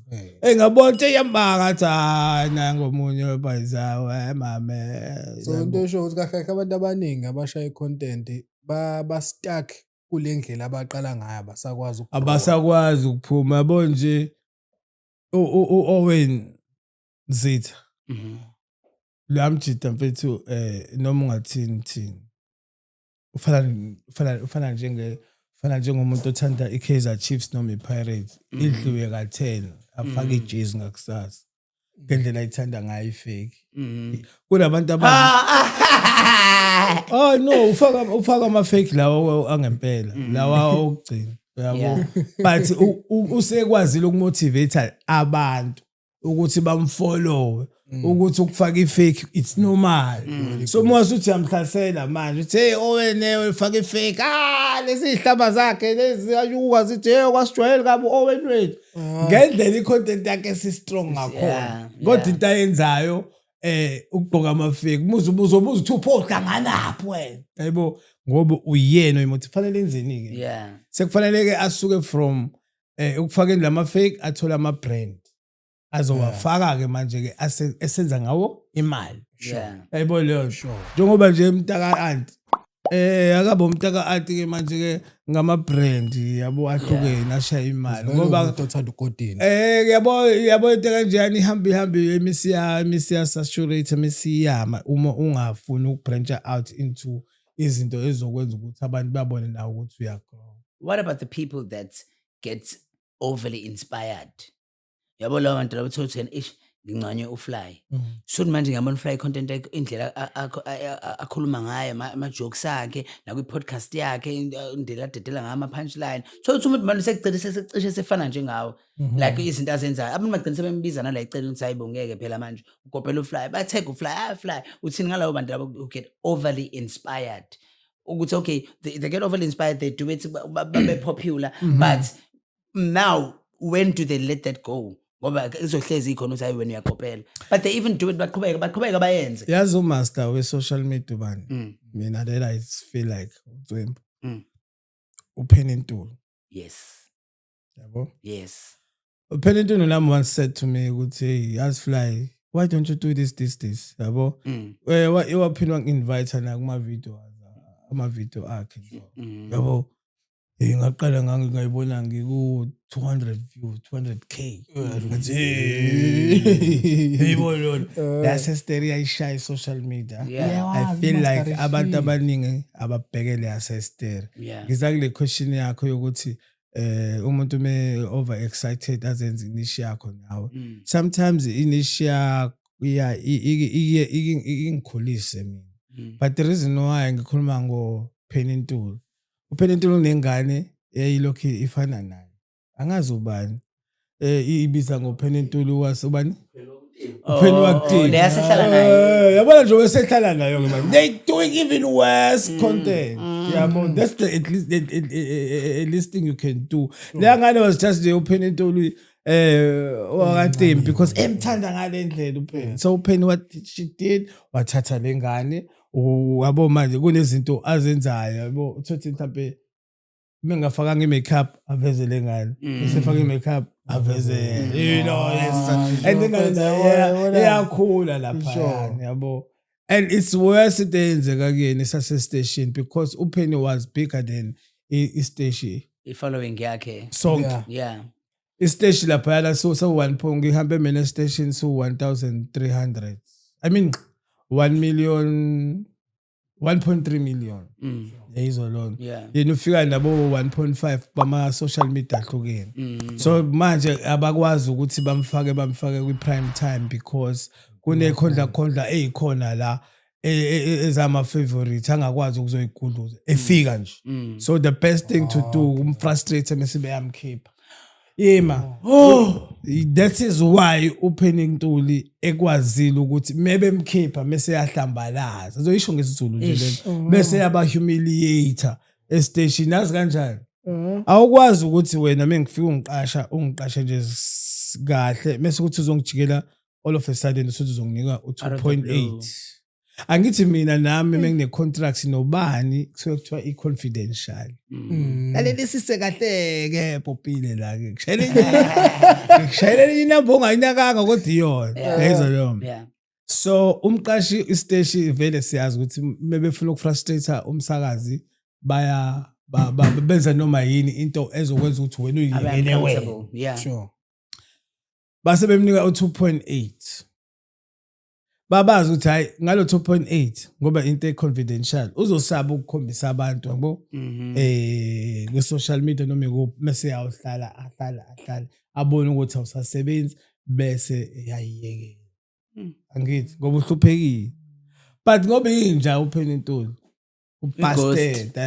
Ngabona ukuthi eyambaka, ngathi hayi, nangomunye webhayizawo, mame. So into esho ukuthi kahle kahle abantu abaningi abashaya i-content ba stuck kule ndlela abaqala ngayo, abasakwazi ukugrowa. Abasakwazi ukuphuma, yabo nje u-Owen Zitha lo mjida mfethu, noma ungathini thini, ufana njengomuntu othanda i-Kaizer Chiefs noma i-Pirates, idliwe ka-10, afake ijezi ngakusasa ngendlela ayithanda ngayo i-fake. Kunabantu aba Oh no, ufaka ama fake lawo angempela, lawa okugcina, uyabo. But usekwazile ukumotivate abantu ukuthi bamfollow, ukuthi ukufaka i-fake it's normal. So uma usuthi uyamhlasela manje uthi, hey Owen, ufaka i-fake, ah, lezi ihlamba zakhe lezi ayuka zithi, hey, kwasijwayele kabi Owen wethu, ngendlela i-content yakhe esi-strong ngakhona. Kodwa into ayenzayo, ukugqoka ama-fake, muze ubuzobuza uthi upho uhlanganaphi wena, yabo, ngoba uyena oyimothi kufanele enzeni-ke. Sekufanele-ke asuke from ukufakeni lama fake, athole ama-brand azowafaka-ke manje-ke esenza ngawo imali. Yayibona leyo nto? Njengoba nje umntaka anti, akabe umntaka anti ke manje ke ngama brand, yabo, ahlukene, ashaya imali ngoba ngoba umuntu othanda ukotini. Yabo into kanjani, ihambe ihambe emisiya saturate, emisiyama, uma ungafuni ukubrancha out into izinto ezokwenza ukuthi abantu babone nawe ukuthi uyagrow. What about the people that get Overly inspired, yabo, labo bantu labo, uthola ukuthi yena, ish, ngincanywe uFly. So manje ngiyabona uFly content yakhe, indlela akhuluma ngayo, ama-jokes akhe, nakwi-podcast yakhe, indlela adedela ngayo ama-punchline. So uthi umuntu manje sekugcina secishe sefana njengawe, like izinto azenzayo, abantu bagcina sebembiza nala eceleni ukuthi, "Hayi bo, ngeke phela manje ukopela uFly." Ba-tag uFly, "Ah, Fly." Uthini ngalabo bantu labo who get overly inspired, ukuthi okay, they get overly inspired, they do it, babe popular, but now when do they let that go? Ngoba izohlezi ikhona ukuthi, "Hayi, wena uyakopela," but they even do it, baqhubeka, baqhubeka, bayenze. Yazi umaster we-social media ubani? Mina that I feel like uTswembu, uPenny Ntuli. Yabo? Yes. UPenny Ntuli nami once said to me ukuthi, "Hey, yazi Fly, why don't you do this, this, this?" Yabo? Waphinde wangi-invite na kuma-video, ama-video akhe. Yabo, ngaqala ngayibona ngiku-200 views, 200K, ngathi, "Hey, yebo lona yasesteri yayishaya i-social media." I feel like abantu abaningi ababhekele yasesteri. Ngiza kule question yakho yokuthi umuntu me over excited azenze iniche yakho nawe. Sometimes iniche yakho iya ingikhulise mina. But the reason why ngikhuluma ngo Penny Ntuli, uPenny Ntuli unengane eyilokhu ifana naye. Angazi ubani. Ibiza ngoPenny Ntuli wasubani? uPenny Oh, wakuTini. le yasehlala naye. Yabona nje wesehlala nayo ke manje. They doing even worse content. Yabo, that's the at least at least thing you can do. Leya ngane was just nje uPenny Ntuli wakaTimbi because emthanda ngale ndlela uPenny. So uPenny, what she did, wathatha lengane, yabo, manje kunezinto azenzayo, yabo, uthothi mhlambe mengafakanga i-makeup aveze lengane, bese faka i-makeup aveze, yes, and ingane iyakhula lapha, yabo, and it's worse into eyenzeka kuyena esase-station because uPenny was bigger than i-station. I-following yakhe. Sonke. Isiteshi laphayana so one point, ngihambe mina estation so 1300, I mean 1 million, 1.3 million. Yayizwa lona? Yena ufika nabo 1.5 bama social media ahlukene. So manje abakwazi ukuthi bamfake kwi-prime time because kunekhondla khondla eyikhona la ezama favorite angakwazi ukuzoyigudluza efika nje. So the best thing to do umfrustrate mase beyamkhipha yima. Oh, that is why uPenny Ntuli ekwazile ukuthi mebemkhipha mase yahlambalaza, azoyisho ngesiZulu nje lento, bese yaba humiliator estation. Yazi kanjani? Awukwazi ukuthi wena mengifika ungiqasha, ungiqashe nje kahle, mase kuthi uzongijikela all of a sudden usuthi uzonginika Out of the blue. u-2.8. Angithi mina nami mengine contract nobani kusuke kuthiwa i-confidential. Lalelisise kahle-ke popile la-ke, ngikushayelele inamba ongayinakanga kodwa iyona. Yayizwa leyo? Yeah. So umqashi, isiteshi vele siyazi ukuthi mebefuna ukufrustrate umsakazi baya benza noma yini into ezokwenza ukuthi wena Abe uyiyekele wena. uncomfortable. Yeah. Base bemnika u-2.8, babazi ukuthi hayi, ngalo 2.8, ngoba into e-confidential, uzosaba ukukhombisa abantu, yabo, ku-social media noma ikuphi, mase yawuhlala ahlala ahlala abone ukuthi awusasebenzi bese eyayiyekela. Angithi ngoba uhluphekile, but ngoba inja uPenny Ntuli ubastard,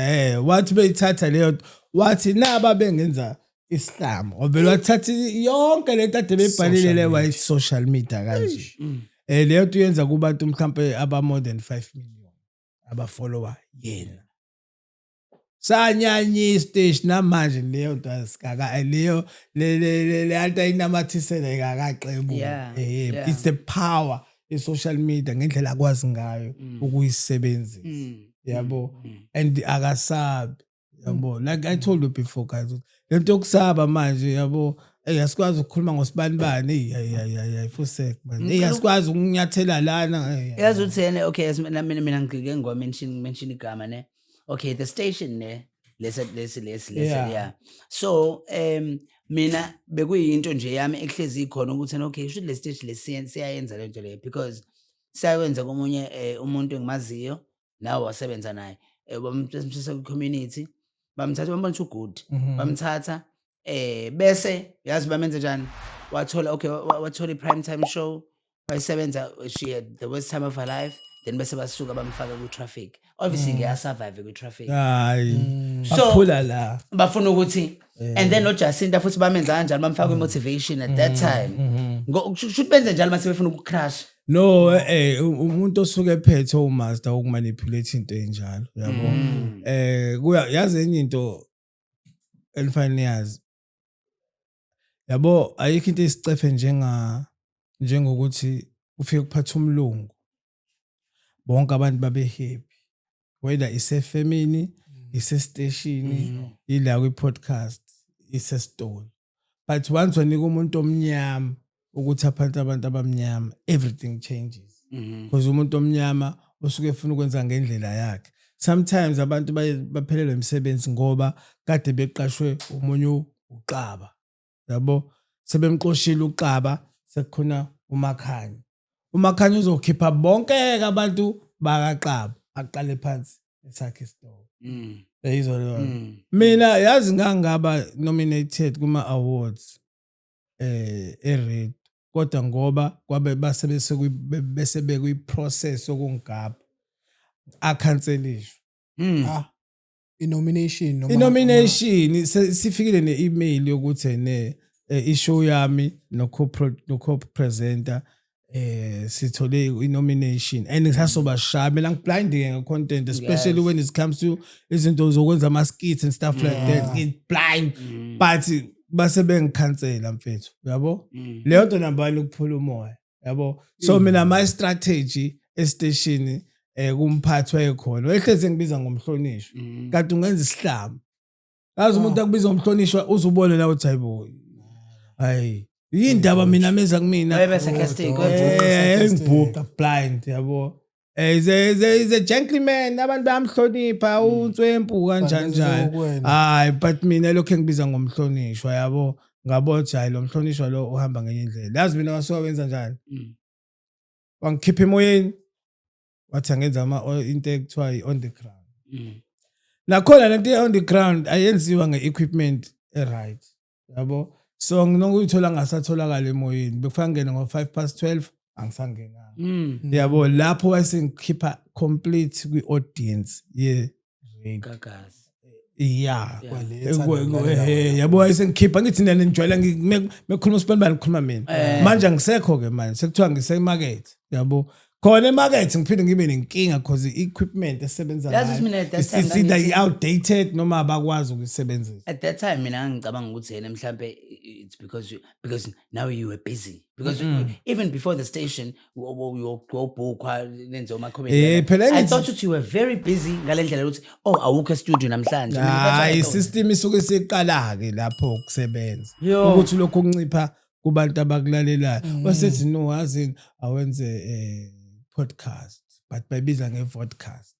wathi beyithatha leyo nto, wathi naba bengenza isihlamo, wavele wathatha yonke lento ade bebhalile Social le media. Wayi social media kanje. Leyo nto yenza kubantu mhlambe aba more than 5 million abafollower yena. Sanyanya isiteshi namanje leyo nto asikaka leyo le nto ayinamathisela ikakaxebu. It's the power i-social media ngendlela akwazi ngayo ukuyisebenzisa. Yabo, and akasabi, yabo, like I told you before, guys, lento yokusaba manje, yabo, hey, asikwazi ukukhuluma ngosibani bani, hey, hey, hey, hey, hey, fusek man, hey, asikwazi ukunyathela lana, hey, hey. Yazi uthi yena, okay, mina ngike ngiwa mention igama ne, okay, the station ne, lesi lesi lesi lesi. Yeah, so mina bekuyinto nje yami ekuhlezi ikhona ukuthi okay, should le stage lesi siyayenza lento le, because siyayenza komunye umuntu engimaziyo nawe wasebenza naye, bamthatha kwi-community, bamthatha, bambona ukuthi good, bamthatha. Bese yazi bamenze njani? Wathola, okay, wathola i-prime time show, wayisebenza, she had the worst time of her life, then bese basuka bamfaka kwi-traffic. Obviously ngiyasurvive kwi-traffic. Hayi. So Baphula la. Bafuna ukuthi, and then noJacinta futhi bamenza kanjani, bamfaka kwi-motivation at that time. Kusho ukuthi benze njalo mase befuna ukucrash. No, umuntu osuke ephethe umaster ukumanipulate into enjalo, yabo. Kuya yazi enye into elifanele yazi. Yabo, ayikho into esicefe njengokuthi ufike kuphatha umlungu. Bonke abantu babe happy. Whether isefemini, isestation, ila kwi podcast, isesitolo. But once wanika umuntu omnyama ukuthi aphathe abantu abamnyama, everything changes. Because umuntu omnyama usuke efuna ukwenza ngendlela yakhe. Sometimes abantu baphelelwe imisebenzi ngoba kade beqashwe umunye uXaba. Yabo, sebemxoshile uXaba, sekukhona uMakhanya. UMakhanya uzokhipha bonke abantu bakaXaba, aqale phansi esakhe isitolo. Yayizwa leyo nto. Mina yazi ngangaba nominated kuma awards e-radio, kodwa ngoba kwabe base bese bekwi process yokungigabha, akhanselishwa. Ah, i-nomination noma I-nomination sifikile ne-email yokuthi ne ishow yami no co-presenter sithole i-nomination and ngisasobashaya mina, ngiblind ke nge-content, especially when it comes to izinto zokwenza ama-skits and stuff like that, ngi-blind, but base bengikhansela, mfethu, yabo. Leyo nto number one ukuphula umoya, yabo. So mina my strategy estation, kumphathi wayekhona, wayehlezi ngibiza ngomhlonishwa, kanti ungenza isihlama. Yazi umuntu akubiza ngomhlonishwa, uzubone la uthi, hayibo, hayi, yindaba mina meza kumina. Webe sarcastic. Oh, Ngibhuqa blind, yabo. Is a gentleman, abantu bayamhlonipha uNtswempu kanjani njani. Kuwena. Hayi, but mina lokho engibiza ngomhlonishwa, yabo, ngabona ukuthi hayi, lo mhlonishwa lo uhamba ngenye indlela. Yazi mina wasuka wenza njani? Wangikhipha emoyeni, wathi angenza ama into ekuthiwa i-on the ground. Nakhona lento ye-on the ground ayenziwa nge-equipment e-right, yabo. So nginokuyithola ngasatholakala emoyeni, bekufanele ngene ngo-12:05, angisangenanga. Yabo, lapho wasengikhipha complete kwi-audience ye-radio. Gagasi. Yeah. Kwaletha nokulalela wena. Yabo, wayesengikhipha, ngithi nina nijwayela mekhuluma usibanibani, ngikhuluma mina. Manje angisekho-ke, manje sekuthiwa ngisemakethe, yabo. Khona emakethe ngiphinde ngibe nenkinga because i-equipment esebenza Yazi ukuthi mina at that time is either i-outdated noma abakwazi ukuyisebenzisa. At that time mina ngicabanga ukuthi yena mhlambe it's because now you were busy, because even before the station uyobhukwa nenze ama-comedy. Phela I ngithi thought ukuthi you were very busy ngale ndlela yokuthi, oh, awukho e-studio namhlanje. Mina that's what I Hayi, thought. i-system isuke isiqala-ke lapho ukusebenza. Yo. Ukuthi lokhu kuncipha kubantu abakulalelayo. Wasethi no, yazini awenze podcast, but bayibiza nge-vodcast.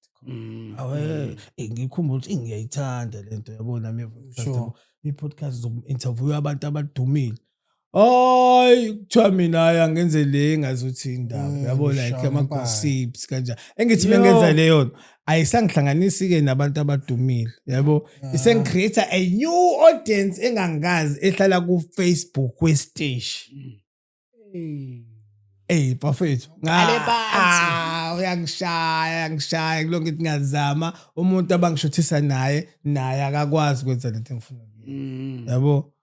Awe, ngikhumbula ukuthi ngiyayithanda lento, yabo, nami i-vodcast. Yabo. I-podcast zoku-interview abantu abadumile. Hayi, kuthiwa mina hayi, angenze le ngazuthi indaba, yabo, like ushaya ama-gossips kanjani. Engithi Yo. bengenza leyo nto ayisangihlanganisi-ke nabantu abadumile, yabo, isengicreate a new audience engangazi ehlala ku-Facebook wesiteshi. Ey bafethu, Qale phansi. ah, uyangishaya, uyangishaya kuloko ngithi ngiyazama, umuntu abangishuthisa naye, naye akakwazi ukwenza lento engifuna ukuyenza. Yabo,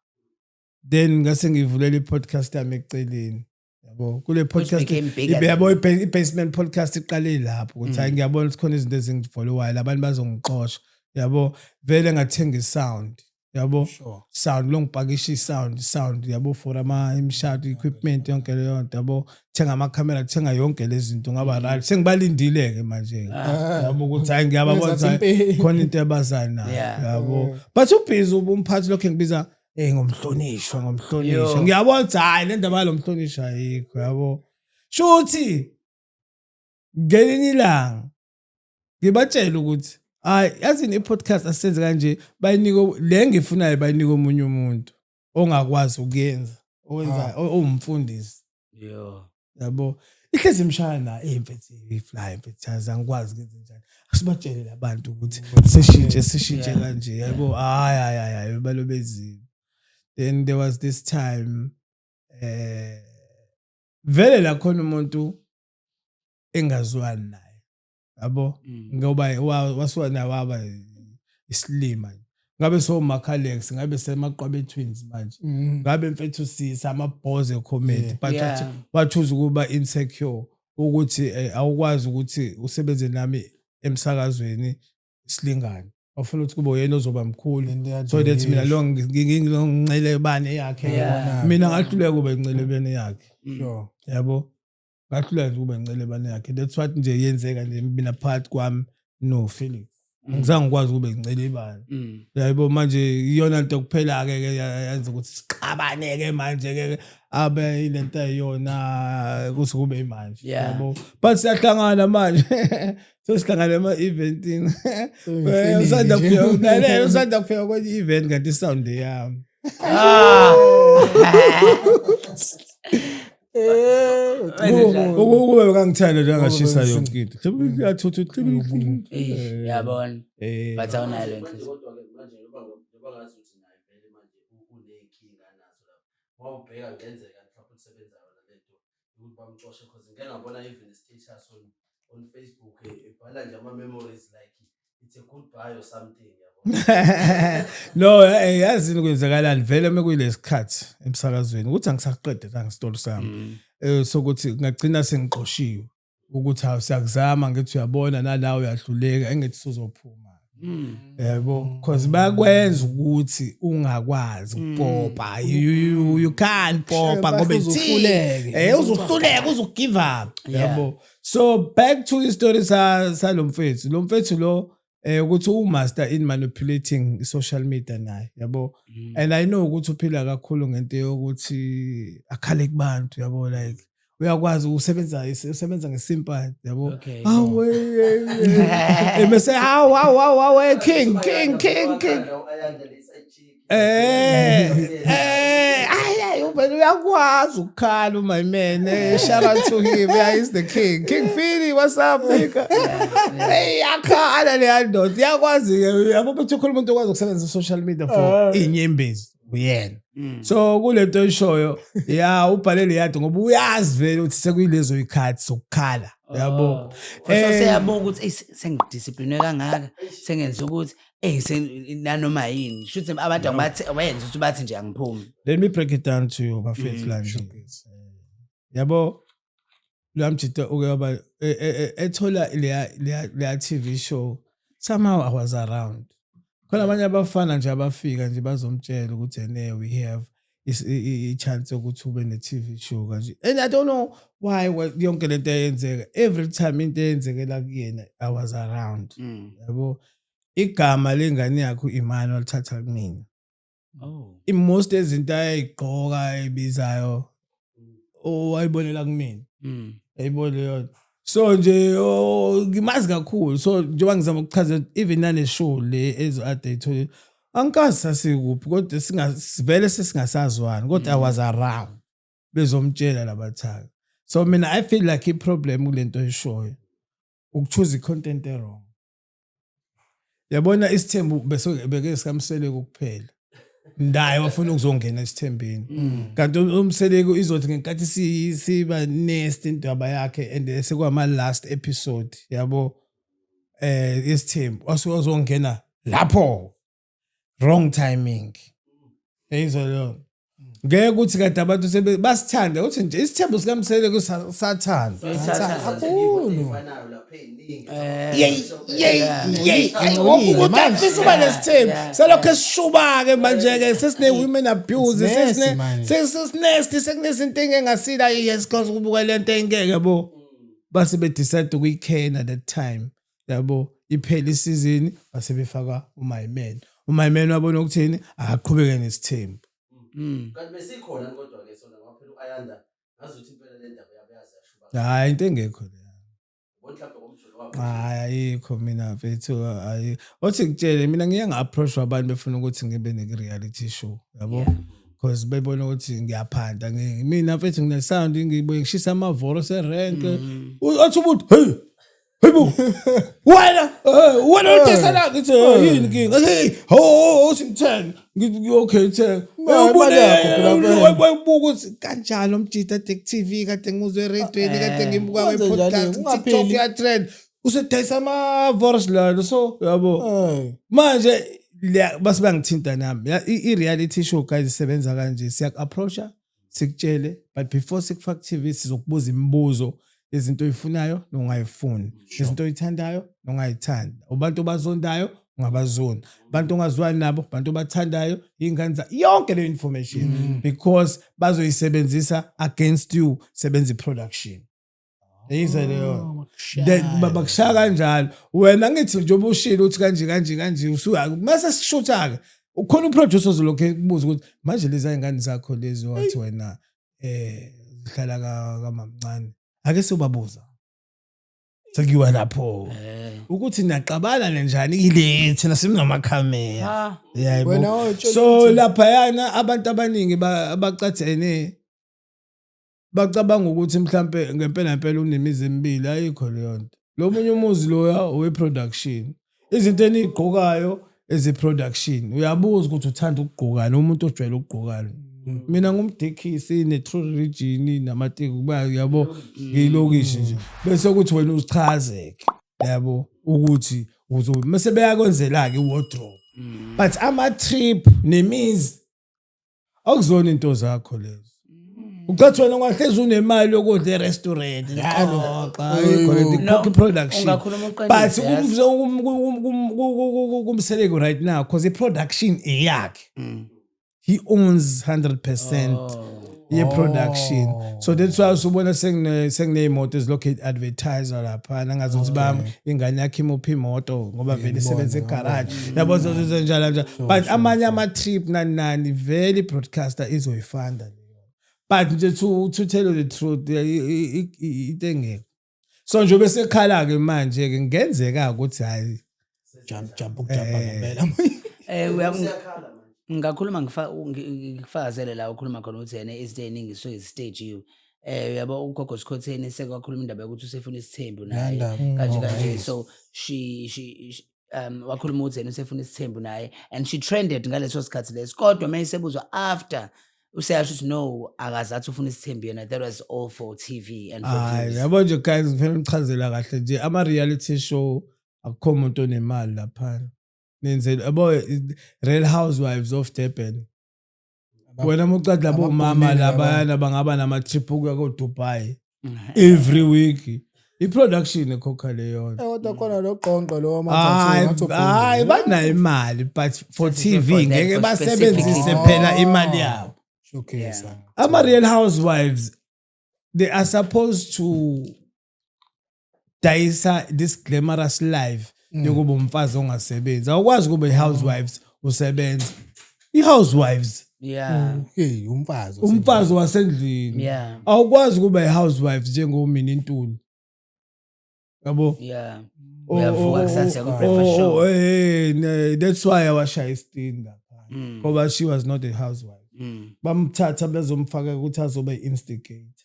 then ngase ngivulela i-podcast yami eceleni, yabo, kule podcast became bigger. Yabo, i-basement podcast iqale lapho ukuthi hayi, ngiyabona ukuthi khona izinto ezingifollowayo, labantu bazongixosha, yabo. Vele ngathenga i-sound, yabo, sound lo ngipakisha i-sound sound, yabo, for ama imishado, equipment, yonke leyo nto, yabo, thenga amakhamera, thenga yonke lezi zinto, ngaba right, sengibalindile ke manje, yabo, ukuthi hayi, ngiyababona ukuthi hayi, Impilo. khona into abazayo nayo, yabo. But ubhizi umphathi lokho engibiza ngomhlonishwa, ngomhlonishwa. Yo. Ngiyabona ukuthi hayi, le ndaba yalomhlonishwa ayikho, yabo. Shuthi ngelinye ilanga ngibatshela ukuthi hayi, yazini i-podcast asenze kanje, bayinike le ngifunayo, bayinike omunye umuntu ongakwazi ukuyenza, owenza owumfundisi. Yo. Yabo, ihlezi imshaya na mfethu, ifly mfethu, yazi angikwazi ukwenza njani, asibatshele labantu ukuthi sishintshe, sishintshe kanje, yabo. Hayi hayi hayi, hayi, balobezini. Then there was this time, vele la khona umuntu engazwani naye, yabo, ngoba wasuka naye waba isilima. Ngabe so Makhalex, ngabe semaQwabe Twins manje, ngabe mfethu sisa amabhoze comedy, but wachoose ukuba insecure ukuthi awukwazi ukuthi usebenze nami emsakazweni silingane, wafuna ukuthi kube uyena ozoba mkhulu Lento yakhe so that mina ngisho. lo ngincele bani yakhe. Mina ngahluleka ukuba incele bani yakhe. Yabo, ngahluleka nje ukuba incele bani yakhe. That's what nje yenzeka nje mina phakathi kwami no Felix. Angizange ngikwazi ukuba incele bani. Yabo, manje iyona nto kuphela ke ke yenza ukuthi sixabane ke manje ke, abe ilento ayiyona kuze kube manje. Yabo, but siyahlangana manje, sesihlangana ema-eventini. Usanda nje. kufika, lalela, usanda kufika kwenye event kanti isound yami. Ah. Wenze Ukube bekangithanda nje, angashisa Ukube yonke into. Yathutha. Eh, yabona. But awunayo le Manje nto. kodwa-ke manje njengoba ngazi ukuthi naye vele manje uney'nkinga anazo lapho, wawubheka kungenzeka mhlawumbe usebenza yona lento ukuthi bamxoshe, cause ngike ngabona even status on Facebook, ebhala nje ama-memories like it's a goodbye or something, yabo. No, yazini kwenzakalani vele uma kuyilesikhathi emsakazweni ukuthi angisaqede la ngesitolo sami, sokuthi ngagcina sengixoshiwe ukuthi hawu, siyakuzama, ngithi uyabona nala uyahluleka, engithi suzophuma, yabo, because bayakwenza ukuthi ungakwazi ukupopa. You can't popa ngoba Uzuhluleke. Uzuhluleka, uzugive up. Yabo, so back to istory sa salomfethu, lo mfethu lo, ukuthi umaster in manipulating social media naye, yabo. And I know ukuthi uphila kakhulu ngento yokuthi akhale kubantu, yabo, like uyakwazi usebenza ngesympathy, yabo. Hawu, bese hawu, hawu, hawu, hawu, king, king, king, king. Ayanda le side chick. Ay, ay, ubani uyakwazi ukukhala, my man. Shout out to him. Yeah, he's the king. King Philly, what's up, nigga? Hey, yakhala le ndoda. Iyakwazi ke, yabo, bethi ukhuluma umuntu okwazi ukusebenzisa social media for inyembezi. Uyena. So kulento oyishoyo, ya, ubhale le yado ngoba uyazi vele ukuthi sekuyilezo ikhathi sokukhala. Yabo. Oh. So seyabuka ukuthi eyi, sengidiscipline kangaka, sengenza ukuthi nanoma yini, shuthi abantu angibathi wenza ukuthi bathi nje angiphumi. Let me break it down to you, bafethu, la nje. Yabo, luyamjita uke waba ethola leya TV show. Somehow I was around. Khona abanye abafana nje abafika nje bazomtshela ukuthi ene we have i-chance yokuthi ube ne-TV show kanje. And I don't know why yonke lento eyenzeka. Every time into eyenzekela kuyena, I was around. Yabo, igama lengane yakhe uEmmanuel lithatha kumina. Most ezinto ayigqoka ebizayo owayibonela kumina. Yayibona leyo. So nje, oh, ngimazi kakhulu. So njengoba ngizama ukuchaza, even nane show le ezo ade ithole, angikazi sasikuphi, kodwa singavele sesingasazwani, kodwa I was around bezomtshela labathaka. So mina I feel like i-problem kulento oyishoyo ukuchoose i-content wrong. Yabona, isithembu bese beke sikaMseleku kuphela. Ndaye wafuna ukuzongena esithembeni. Kanti uMseleku izothi ngenkathi siba nest indaba yakhe and sekwama last episode, yabo, isithembu wasuke wazongena lapho, wrong timing. Yayizwa leyo. Ngeke ukuthi kade abantu sebe basithanda uthi nje isithembu sikaMseleku sathanda. Kakhulu. Ey'fanayo lapha ey'ningi. Yey, yey, yey, wonke umuntu afisa uba nesithembu. Selokhu esishuba-ke manje-ke sesine-women abuse. It's nasty, man. Sesinesti, sekunezinto engasila, yes, cause kubuka lento engeke, yabo. Base bedecide ukuyikhena that time, yabo, iphele isizini, base befaka uMayman. UMayman wabona ukuthini, akaqhubeke nesithembu. Kanti besikhona kodwa-ke sona, ngoba phela u-Ayanda ngazi ukuthi impela le ndaba yabo yaze yashuba. Hhayi, into engekho leyo. Ubona mhlawumbe ngomjolo wabo. Hayi, ayikho mina mfethu, ayi. Othi ngitshele, mina ngiye nga-approach abantu befuna ukuthi ngibe ne-reality show, yabo, because bebona ukuthi ngiyaphanda. Mina mfethu ngine-sound, ngibuye ngishisa amavoro serenke. Othi umuntu, hey. Hayibo, wena wena udayisa ngithi, "Eh, yini inkinga?" Hey, ho, simthenge. Ngithi, "Okay, thenga." Imali yakho phela vele. Ubuka ukuthi kanjani umjita kade ku-TV, kade ngimuzwe eradweni, kade ngimbuka Kwenze njani? kwi-podcast, Ungapheli. TikTok uya-trend, usedayisa ama-voros lana, so yabo. Manje base bangithinta nami. I-reality show, guys, isebenza kanje: siyaku-approacha, sikutshele, but before sikufaka ku-TV sizokubuza imibuzo, izinto oyifunayo nongayifuni, izinto oyithandayo nongayithandi, abantu obazondayo, ungabazondi, abantu ongazwani nabo, abantu obathandayo, iy'ngane yonke leyo information, because bazoyisebenzisa against you. Sebenza i-production, yizwe leyo. Bakushaya kanjalo. Wena ngithi njengoba ushilo ukuthi kanje kanje kanje, usuya mase sishutha-ke, ukhona uproducer ozolokhu ekubuza ukuthi manje lezi ngane zakho lezi wathi wena zihlala kamamncane, ake siyobabuza, sekuyiwa lapho ukuthi niyaqabana nenjani ile, thina sinamakhamera. Yebo. Wena wayotshela So laphayana abantu abaningi abacathene bacabanga ukuthi mhlampe ngempela ngempela unemizi emibili. Ayikho leyo nto. Lo munye umuzi loya owe-production, izinto eniy'gqokayo ezi-production. Uyabuza ukuthi uthanda ukugqokani, umuntu ojwayele ukugqokani. Mina ngumdekisi ne-true religion namateki kuba, yabo, ngiyilokishi nje, bese kuthi wena uzichazeke, yabo, ukuthi uzobe mase beyakwenzela-ke i-wardrobe. But ama-trip nemizi akuzona into zakho lezo. Ucathi wena ungahlezi unemali yokudla e-restaurant, xoxa, ayikho lento. No, Ikhokha i-production. Ungakhuluma But uqiniso, yazi. kumseleku right now, because i-production eyakhe, he owns 100% ye-production. So that's why usubona senginey'moto ezilokhu advertise laphana, ngazuthi bami ingane yakhe imuphi imoto, ngoba vele isebenza egaraji, yabo, njalo njalo. But amanye ama-trip nani nani, vele i-broadcaster izoyifanda leyo. But nje to tell you the truth, into engekho. So nje besekhala-ke manje-ke, kungenzeka ukuthi hhayi. Jump, jump, ukujumpa ngempela. Useyakhala manje. Ngakhuluma ngikufakazele la ukhuluma khona ukuthi yena izinto ey'ningi zisuke zi-stagiwe. Uyabo, ugogo Sikhotheni sekwakhuluma indaba yokuthi usefuna isithembu naye, Nandaba. kanje Oh, kanje. So she wakhuluma ukuthi yena usefuna isithembu naye, and she trended ngaleso sikhathi leso. Kodwa uma esebuzwa after, useyasho ukuthi no, akaze athi ufuna isithembu yena, that was all for TV and for Hayi, views. yabo nje guys, ngifuna ngichazela kahle nje, ama-reality show akukho muntu onemali laphana. Nenzela, yabo, Real Housewives of Durban, wena uma ucathi labo mama Abaphumile. labayana bangaba nama-trip okuya ko-Dubai every week, i-production ekhokha leyo nto. Kodwa khona lo qonqo lo. Hayi, hayi, banayo imali, but for Just for TV that, ngeke for basebenzise specifically. phela imali yabo. Showcase. Ama-Real Housewives, they are supposed to dayisa this glamorous life yokuba umfazi ongasebenzi. Awukwazi ukuba i-housewives usebenza, i-housewives. Hey, umfazi. Umfazi wasendlini. Awukwazi ukuba i-housewife njengomini Ntuli, yabo. Uyavuka kusasa kwi-breakfast show. That's why awashaya isitini lapha, ngoba she was not a housewife. Bamthatha bezomfaka ukuthi azobe i-instigator.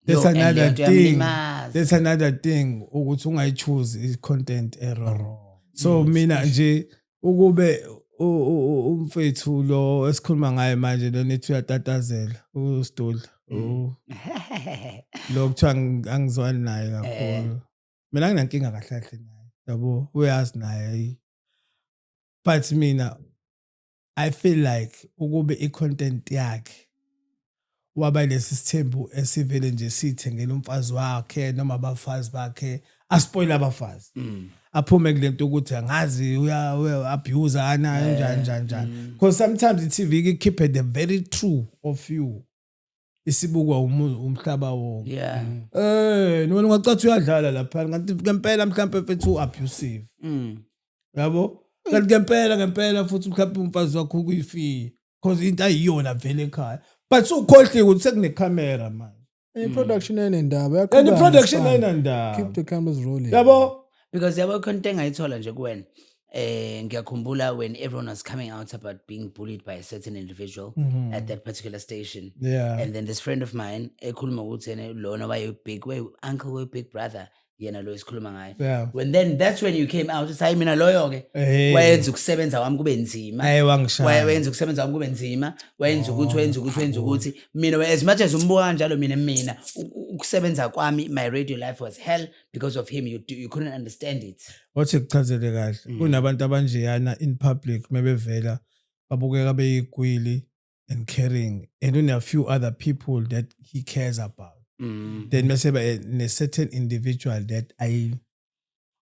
That's Yo, and another leyo nto thing. iyamlimaza. That's another thing, ukuthi ungayi-choose i-content error. So mina nje ukube umfethu lo esikhuluma ngaye manje lo nithi uyatatazela, uSidudla, lo kuthiwa angizwani naye kakhulu, mina anginankinga kahle kahle naye, yabo, uyazi naye. But mina I feel like ukube i-content yakhe waba lesi sithembu esivele nje sithengele umfazi wakhe noma abafazi bakhe, aspoil abafazi, aphume kulento ukuthi angazi uya abuse ana njani njani njani, because sometimes i-TV keep the very true of you, isibukwa umhlaba wonke. Wena ungacathi uyadlala lapha, ngathi ngempela mhlambe mfethu abusive, yabo, kanti ngempela ngempela futhi mhlawumbe umfazi wakho ukuyifiya, because into ayiyona vele ekhaya, but ukhohliwe ukuthi sekunekhamera manje. I-production enendaba. And i-production ayinandaba. Keep the cameras rolling. Yabo. Because yabo, khona into engayithola nje kuwena. Ngiyakhumbula when everyone was coming out about being bullied by a certain individual at that particular station. And then this friend of mine ekhuluma ukuthi yena lona waye big way uncle, way big brother, yena lo esikhuluma ngaye. When then that's when you came out uthi, "Hayi, mina loyo ke wayenza ukusebenza kwami kube nzima." Wangishaya. Wayenza ukusebenza kwami kube nzima, wayenza ukuthi, wayenza ukuthi, wayenza ukuthi mina, as much as umbuka kanjalo, mina ukusebenza kwami, my radio life was hell because of him. You couldn't understand it. Wathi kuchazele kahle. Kunabantu abanjeyana in public, mebevela babukeka beyigwili and caring, and only a few other people that he cares about. Then bese ba ne certain individual that I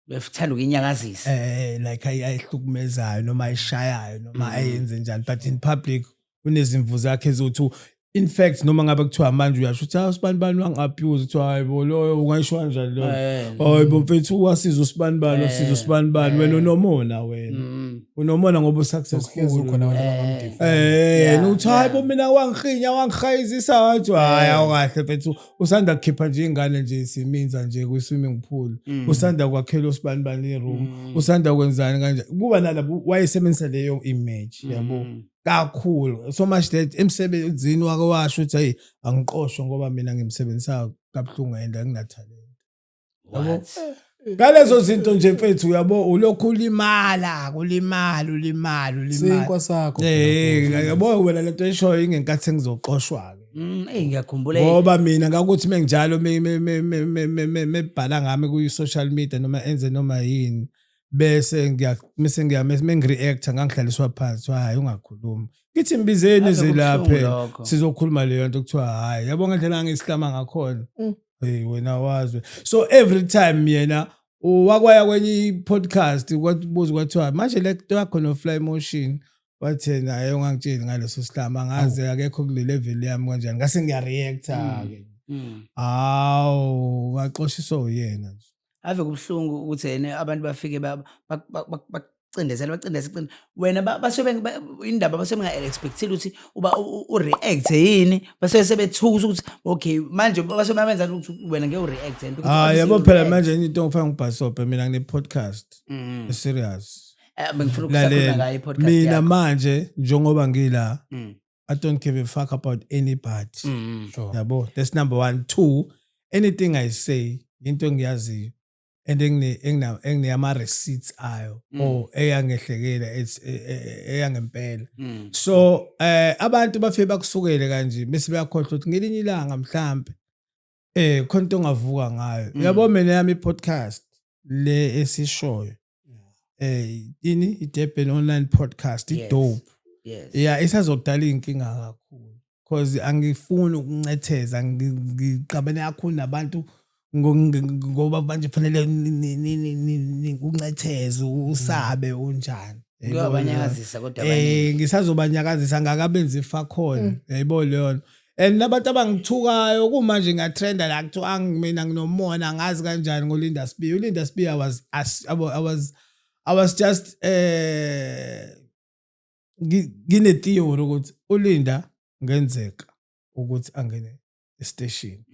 Befithanda ukuyinyakazisa. Like ayihlukumezayo noma ayishayayo noma ayenze njani, but in public unezimvu zakhe eziwu-two. In fact, noma ngabe kuthiwa manje uyasho ukuthi, "Hawu, sibani bani wangi-abuse," kuthiwa, "Hayi bo, loyo ungayisho kanjani loyo? Hayi bo mfethu, wasiza usibani bani, wasiza usibani bani." Wena unomona, wena unomona ngoba Kuhlezi u-successful. ukhona abantu abangamdefend. Uthi, "Hayi bo, mina wangihinya, wangihayizisa," wathi, "Hayi, awukahle mfethu, usanda kukhipha nje ingane nje siminza nje kwi-swimming pool, usanda kwakhela usibani bani i-room, usanda kwenzani kanje." Kuba nalabo wayesebenzisa leyo image, yabo, kakhulu, so much that emsebenzini wake washo ukuthi, "Hey, angiqoshwe ngoba mina ngimsebenzisa kabuhlungu and anginathalente." Yabo? What? Ngalezo zinto nje mfethu, uyabo, ulokhu ulimala, kulimala, ulimala, ulimala. Sinkwa sakho. Yabo wena, lento eshoyo ingenkathi sengizoxoshwa ke. Ngiyakhumbula. Ngoba mina ngakuthi menginjalo mebhala ngami ku social media noma enze noma yini, bese ngiya bese ngiya mengireact, ngangihlaliswa phansi, hayi, ungakhulumi. Ngithi, "Mbizeni." Ave kubuhlungu Zilaphe lokho. sizokhuluma leyo nto. Kuthiwa hayi, yabo, ngendlela ngisihlama ngakhona. Hey wena, wazi, so every time yena wakwaya kwenye i-podcast, kwabuza kwathiwa, "Manje le nto yakho no Fly Motion?" Wathi yena, "Hayi, ungangitsheli ngaleso sihlama, angazi, akekho kule level yami kanjani." Ngase ngiyareacta ke. Hawu, ngaxoshiswa uyena nje. Ave kubuhlungu ukuthi yena abantu bafike bakucindezele, bacindeze cinde wena, basuke indaba basuke benga-expectile ukuthi uba u-react yini, basuke sebethusa ukuthi okay, manje basuke babenza ukuthi wena ngeke u-react yini, because Hayi, obviously yabo you phela react. Manje enye into ngifuna ngibhasobhe, mina ngine-podcast serious. Bengifuna ukusakhuluma Lalela, ngayo i-podcast mina yakho. manje njengoba ngila, I don't give a fuck about anybody. Yabo, that's number one. Two, anything I say into engiyaziyo and engine ama receipts ayo or eyangehlekela, it's eyangempela. So abantu bafike bakusukele kanje bese bayakhohlwa ukuthi ngelinye ilanga mhlambe khona into ongavuka ngayo. Yabo, mina yami i-podcast le esishoyo, ini iDurban Online Podcast, idope. Yeah, isazodala inkinga kakhulu because angifuni ukuncetheza, ngiqabene kakhulu nabantu ngoba manje fanele uncetheze, usabe unjani. Kuyabanyakazisa kodwa abaningi. Ngisazobanyakazisa ngakabenzi ifakhona, yayibona leyo nto. And nabantu abangithukayo kumanje, ngiyatrenda la, kuthiwa mina nginomona, angazi kanjani ngoLinda Sibiya. ULinda Sibiya was I was just ngine theory ukuthi uLinda ngenzeka ukuthi angene estation.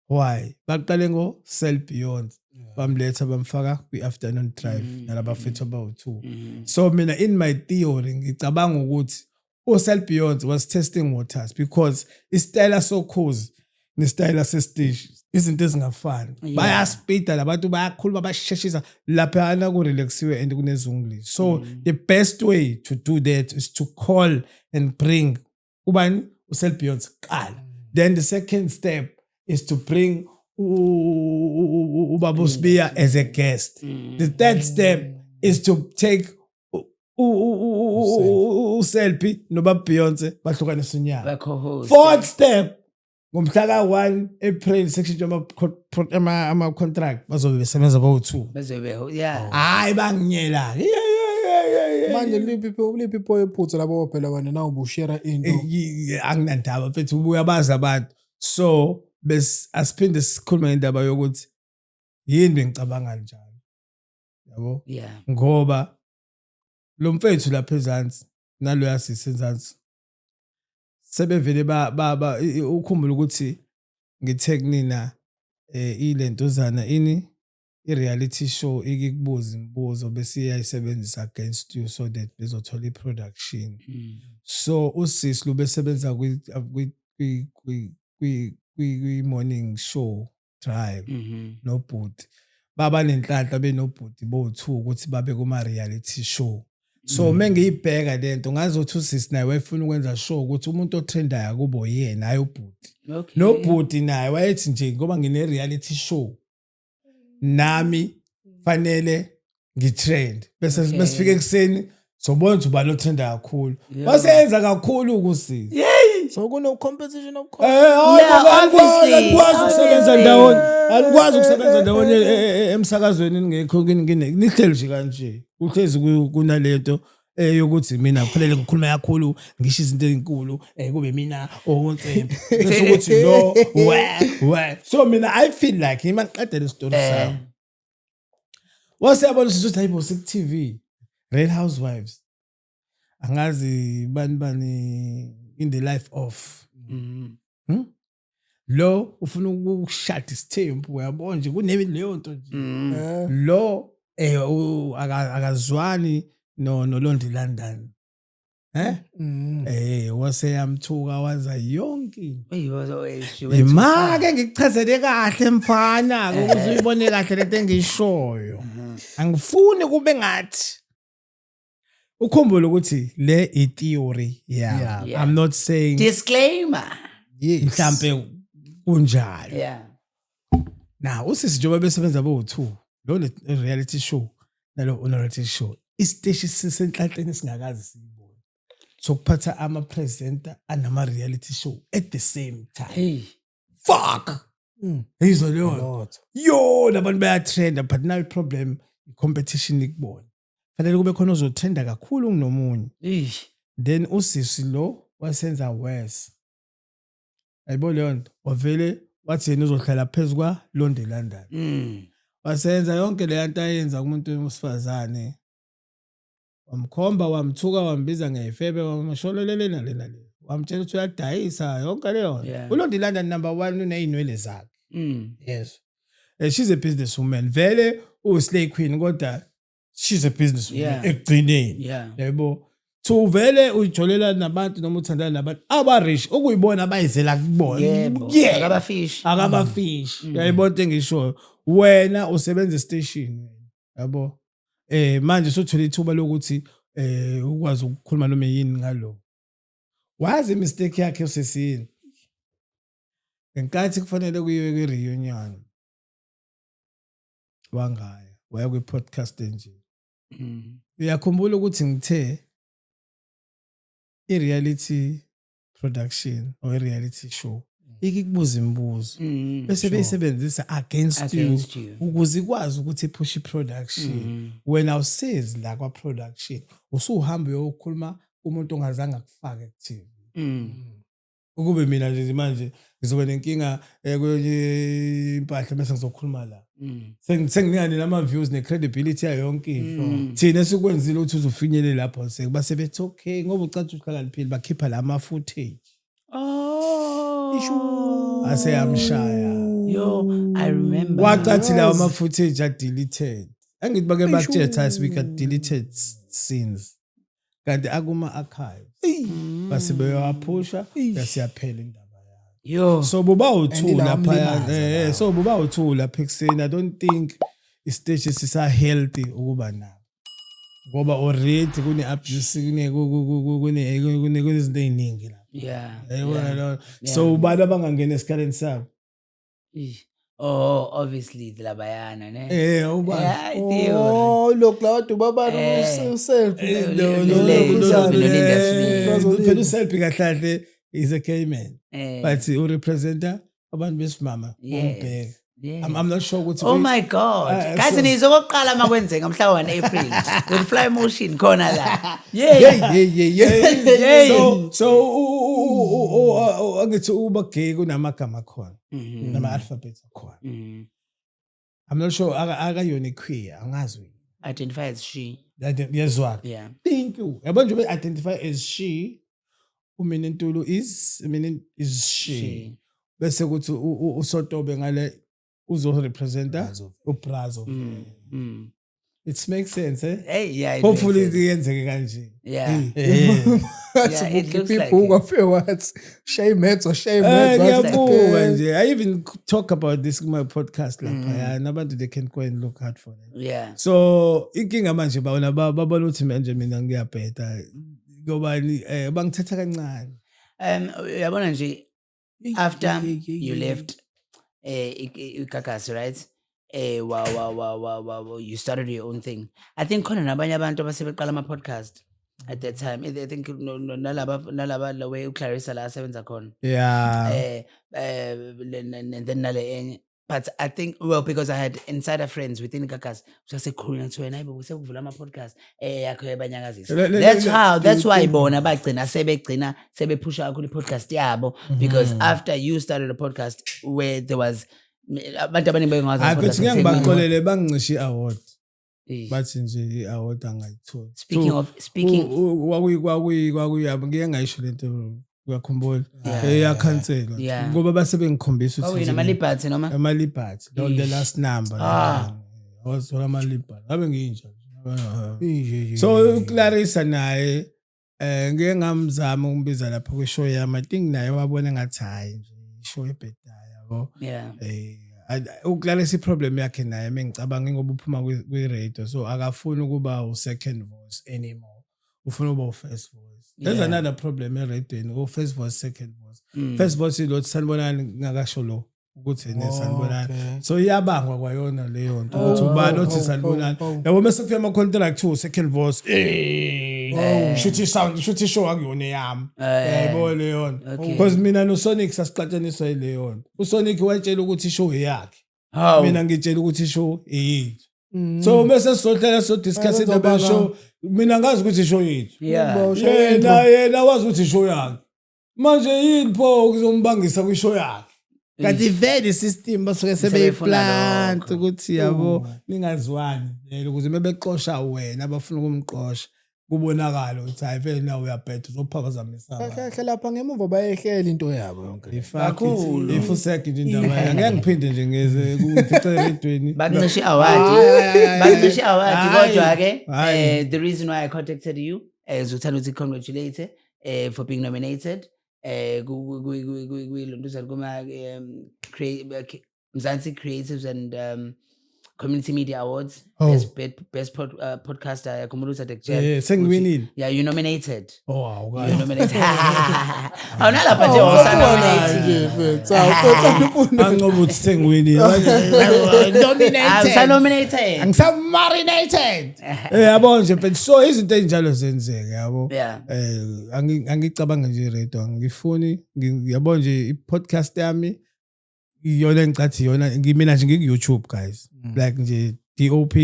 Why? Baqale ngo Sel Beyond, bamletha, bamfaka kwi-afternoon drive nalabafethu abawu-two. So mina, in my theory, ngicabanga ukuthi uSel Beyond was testing waters because isitayela sokhozi nesitayela sesiteshi izinto ezingafani. Bayaspeeda labantu, bayakhuluma, basheshisa laphayana, kurelaxiwe and kunezunguli. So the best way to do that is to call and bring ubani, uSel Beyond kuqala. Then the second step is to bring ubaba uSibiya as a guest. The third step is to take uSelphi noba Beyonce, bahlukanise unyaka. Ba-co-host. Fourth step, ngomhla ka-1 April sekushintsha ama-contract, bazobe besebenza bawu-two. Bazobe, yeah. Hayi, banginyela. Manje liphi iphutha labo phela wena na ubushare into? Anginandaba mfethu, ubuya bazi abantu. So bes asiphinde sikhulume ngendaba yokuthi yini bengicabanga njalo, yabo, ngoba lo mfethu lapha ezansi naloya sisi ezansi sebevele ba ukhumbula ukuthi ngithe kunina ilentozana ini. I-reality show ikikubuza imibuzo bese iyayisebenzisa against you so that bezothola i-production. So usisi lo besebenza kwi-morning show drive nobhuti, baba nenhlanhla benobhuti bo-two ukuthi babe kuma-reality show. So mengiyibheka lento, ngazothi usisi naye wayefuna ukwenza sure ukuthi umuntu otrendayo akubo yena, hayi ubhuti. Nobhuti naye wayethi nje ngoba ngine-reality show nami fanele ngitrend, bese mesifika ekuseni sobona ukuthi ubani otrenda kakhulu. Waseyenza kakhulu ukusisi. So kuno competition obukhona. Eh, hayi, Yeah, ngoba obviously, anikwazi ukusebenza obviously. ndawonye, anikwazi ukusebenza ndawonye emsakazweni ningekho nihleli nje kanje, kuhlezi kunalento yokuthi mina kufanele ngikhulume kakhulu, ngisho izinto ezinkulu, kube mina owonsembe, bese ukuthi lo we we. So mina I feel like ima ngiqede le story sami, waseyabona ukuthi hayibo, siku TV Real Housewives, angazi bani bani, in the life of Lo ufuna ukushada isithembu, uyabona nje kune leyo nto nje. Lo akazwani no noLondi London, waseyamthuka, waza yonke into. Eyi, she went too far. Ima ke ngikuchazele kahle mfana ukuze uyibone kahle lento engiyishoyo. Angifuni kube ngathi ukhumbule ukuthi le i-theory yami. I'm not saying Disclaimer. Mhlambe kunjalo. Now usisi njengoba besebenza bo-two, lo ne reality show nalo une reality show, isiteshi sisenhlanhleni singakaze siyibone sokuphatha ama-presenter anama-reality show at the same time. Hey. Fuck. Yizwa leyo A nto. lot. Yo, labantu bayatrenda, but now i-problem i-competition ikubona fanele kube khona ozotrenda kakhulu kunomunye. Eish. Then usisi lo wasenza worse, ayibo leyo nto, wavele wathi yena uzohlala phezu kwa-Londie London. Wasenza yonke leya nto ayenza kumuntu wesifazane, wamkhomba, wamthuka, wambiza ngeyifebe, wamsholelele nale nale, wamtshela ukuthi uyadayisa, yonke leyo nto. ULondie London, number one, uney'nwele zakhe. Yes, she's a business woman vele, uyi-slay queen, kodwa she's a business woman ekugcineni. Yebo, so vele uyijolela nabantu noma uthandana nabantu aba-rich, okuyibona abayizela kubona. Yebo. Akabafishi. Akabafishi, uyayibona into engishoyo? Wena usebenza estation, yabo, manje usuthola ithuba lokuthi ukwazi ukukhuluma noma yini ngalo. Wazi mistake yakhe usesini ngenkathi kufanele kuyiwe kwi-reunion, wangaya, waya kwi-podcast nje. Uyakhumbula ukuthi ngithe i-reality production or i-reality show ikikubuza imibuzo bese beyisebenzisa against you Against you. ukuze ikwazi ukuthi iphushe i-production. Wena awusezi la kwa-production, usuhamba uyokhuluma kumuntu ongazange akufake ku-TV. Ukube mina nje manje ngizoba nenkinga kwenye impahla bese ngizokhuluma la, senginika nina ama-views ne-credibility yayo yonke into. Thina esikwenzile ukuthi uzufinyelele lapho, base bethi okay, ngoba ucathi uhlakaniphile, bakhipha la ma-footage. Oh. Aseyamshaya. Yo, I remember. Wacathi lawo ma-footage a-deleted, angithi bake bakutshela we got deleted scenes, kanti akuma-archives, base beyowaphusha, yasiyaphela indaba yayo. Yo. So buba u-two And ila lapha. wamlimaza lawo. So buba u-two lapha ekuseni. I don't think isiteshi sisa-healthy ukuba nabo, ngoba already kune-abuse, kunezinto ey'ningi lapha. Yayibona leyo? So ubani abangangena esikhaleni sabo? Ish. Oh, obviously labayana ne. Ubani? Yeah, i-theory. Oh, lokhu lawa babani uselfie. Linda Smith. Phela uselfie kahle kahle is a gay man, but urepresenta abantu besimama. Umbheka. I'm not sure ukuthi Oh my God. Guys, nizokoqala makwenzeka mhla 1 April with Fly Motion khona la. Yeah. Hey, hey, hey, hey. Hey. So angithi uba gay kunamagama akhona, nama-alphabet akhona. I'm not sure akayona i-queer, angazi. Identify as she. Yezwaka? Thank you. Yabo nje identify as she, uMinnie Ntuli is, Minnie is she. She. Bese kuthi uSotobe ngale Uzorepresenta Brazo. uBrazo. It makes sense, eh? Hey, yeah, it Hopefully makes sense. iyenzeke kanje. Yeah. Wathi Yeah, it looks ukhipha like ibhuku it. wafike wathi shame heads or shame heads. Wathi, Ngiyabuka okay. nje. I even talk about this my podcast lapha, nabantu they can go and look out for it. So inkinga manje bona babona ukuthi manje mina ngiyabheda ngoba bangithatha kancane. Uyabona nje, after you left iGagasi, right? Wa wa wa wa wa you started your own thing. I think khona nabanye abantu abasebeqala ama podcast at that time. I think no, nalaba la way uClarissa la asebenza khona. And then nale enye. But I think, well, because I had insider friends within Gagas, sasekhulunywa kuthiwa wena hayibo sekuvula ama podcast yakho yabanyakazisa. That's how, that's why bona bagcina sebegcina sebephusha kakhulu i-podcast yabo, because after you started a podcast where there was abantu abaningi bengawazi Hayi, ama-podcast futhi ngeke aseningi. ngibaxolele, bangincishe i-award. Eh. Bathi nje i-award angayitholi. Speaking So, of speaking kwakuyi ngike ngayisho lento, uyakhumbula? Yeah. Eyakhanselwa. Ngoba base bengikhombisa ukuthi Kwakuyini, nje ama-Liberty noma? Ama-Liberty, the Eish. last number. Ah. Wazithola ama-Liberty. Ngabe nginja. Iye, So uClarissa naye ngike ngamzama ukumbiza lapha kwi-show yami. I think naye wabona ngathi hayi nje ishow ebhedayo, yabo. uClarissa i-problem yakhe naye mengicabanga ngoba uphuma kwi-radio, so akafuni ukuba u-second voice anymore. Ufuna ukuba u-first voice. There's another problem eradweni, o-first voice, second voice. First voice ilo sanibonani ngakasho lo ukuthi ene sanibonani. So iyabangwa kwayona leyo nto ukuthi ubani othi sanibonani. Yabo, mase kufika ama-contract second voice, shuthi sound, shuthi show akuyona eyami. Yayibona leyo nto. Because mina noSonic sasixatshaniswa yileyo nto. USonic wayetshela ukuthi ishow eyakhe. Hawu. Mina ngitshela ukuthi ishow eyethu. So mase sizohlela so-discuss Hayi, indaba bazobanga. yeshow, mina ngazi ukuthi ishow yethu. Bo, Yena yena wazi ukuthi ishow yakhe. Manje yini pho kuzombangisa kwishow yakhe? Kanti vele i-system basuke Sebeyifuna sebeyiplant lokho. ukuthi yabo ningazwani vele, ukuze bebexosha wena abafuna ukumxosha kubonakala ukuthi hayi vele nawe uyabheda uzophazamisa Kahle abantu. kahle lapha ngemuva bayehlela into yabo yonke. Kakhulu. Ifusek nje indaba yayo. Ngeke ngiphinde nje ngeze kumfice eredweni. Bancishe i-award. Hayi, hayi, hayi, Bancishe i-award hayi. kodwa ke Hayi. the reason why I contacted you is uthanda ukuthi congratulate for being nominated kwi kuma Mzansi Creatives and Community Media Awards. Oh. Best podcaster, yakhumbula ukuthi ade Sengiwinile. Yeah, you nominated. Oh, awu You kahle. nominated. Awunalapha nje usa-nominated. Nje mfethu. Awu mfethu angifuni. Ancoba ukuthi sengiwinile. Ah, usa-nominated. Angisa-marinated. Yabo nje mfethu, so izinto ezinjalo zenzeka, yabo. Angicabanga nje radio angifuni, yabo nje i-podcast yami iyona engicathi iyona ngimina nje ngiku-YouTube, guys, like nje DOP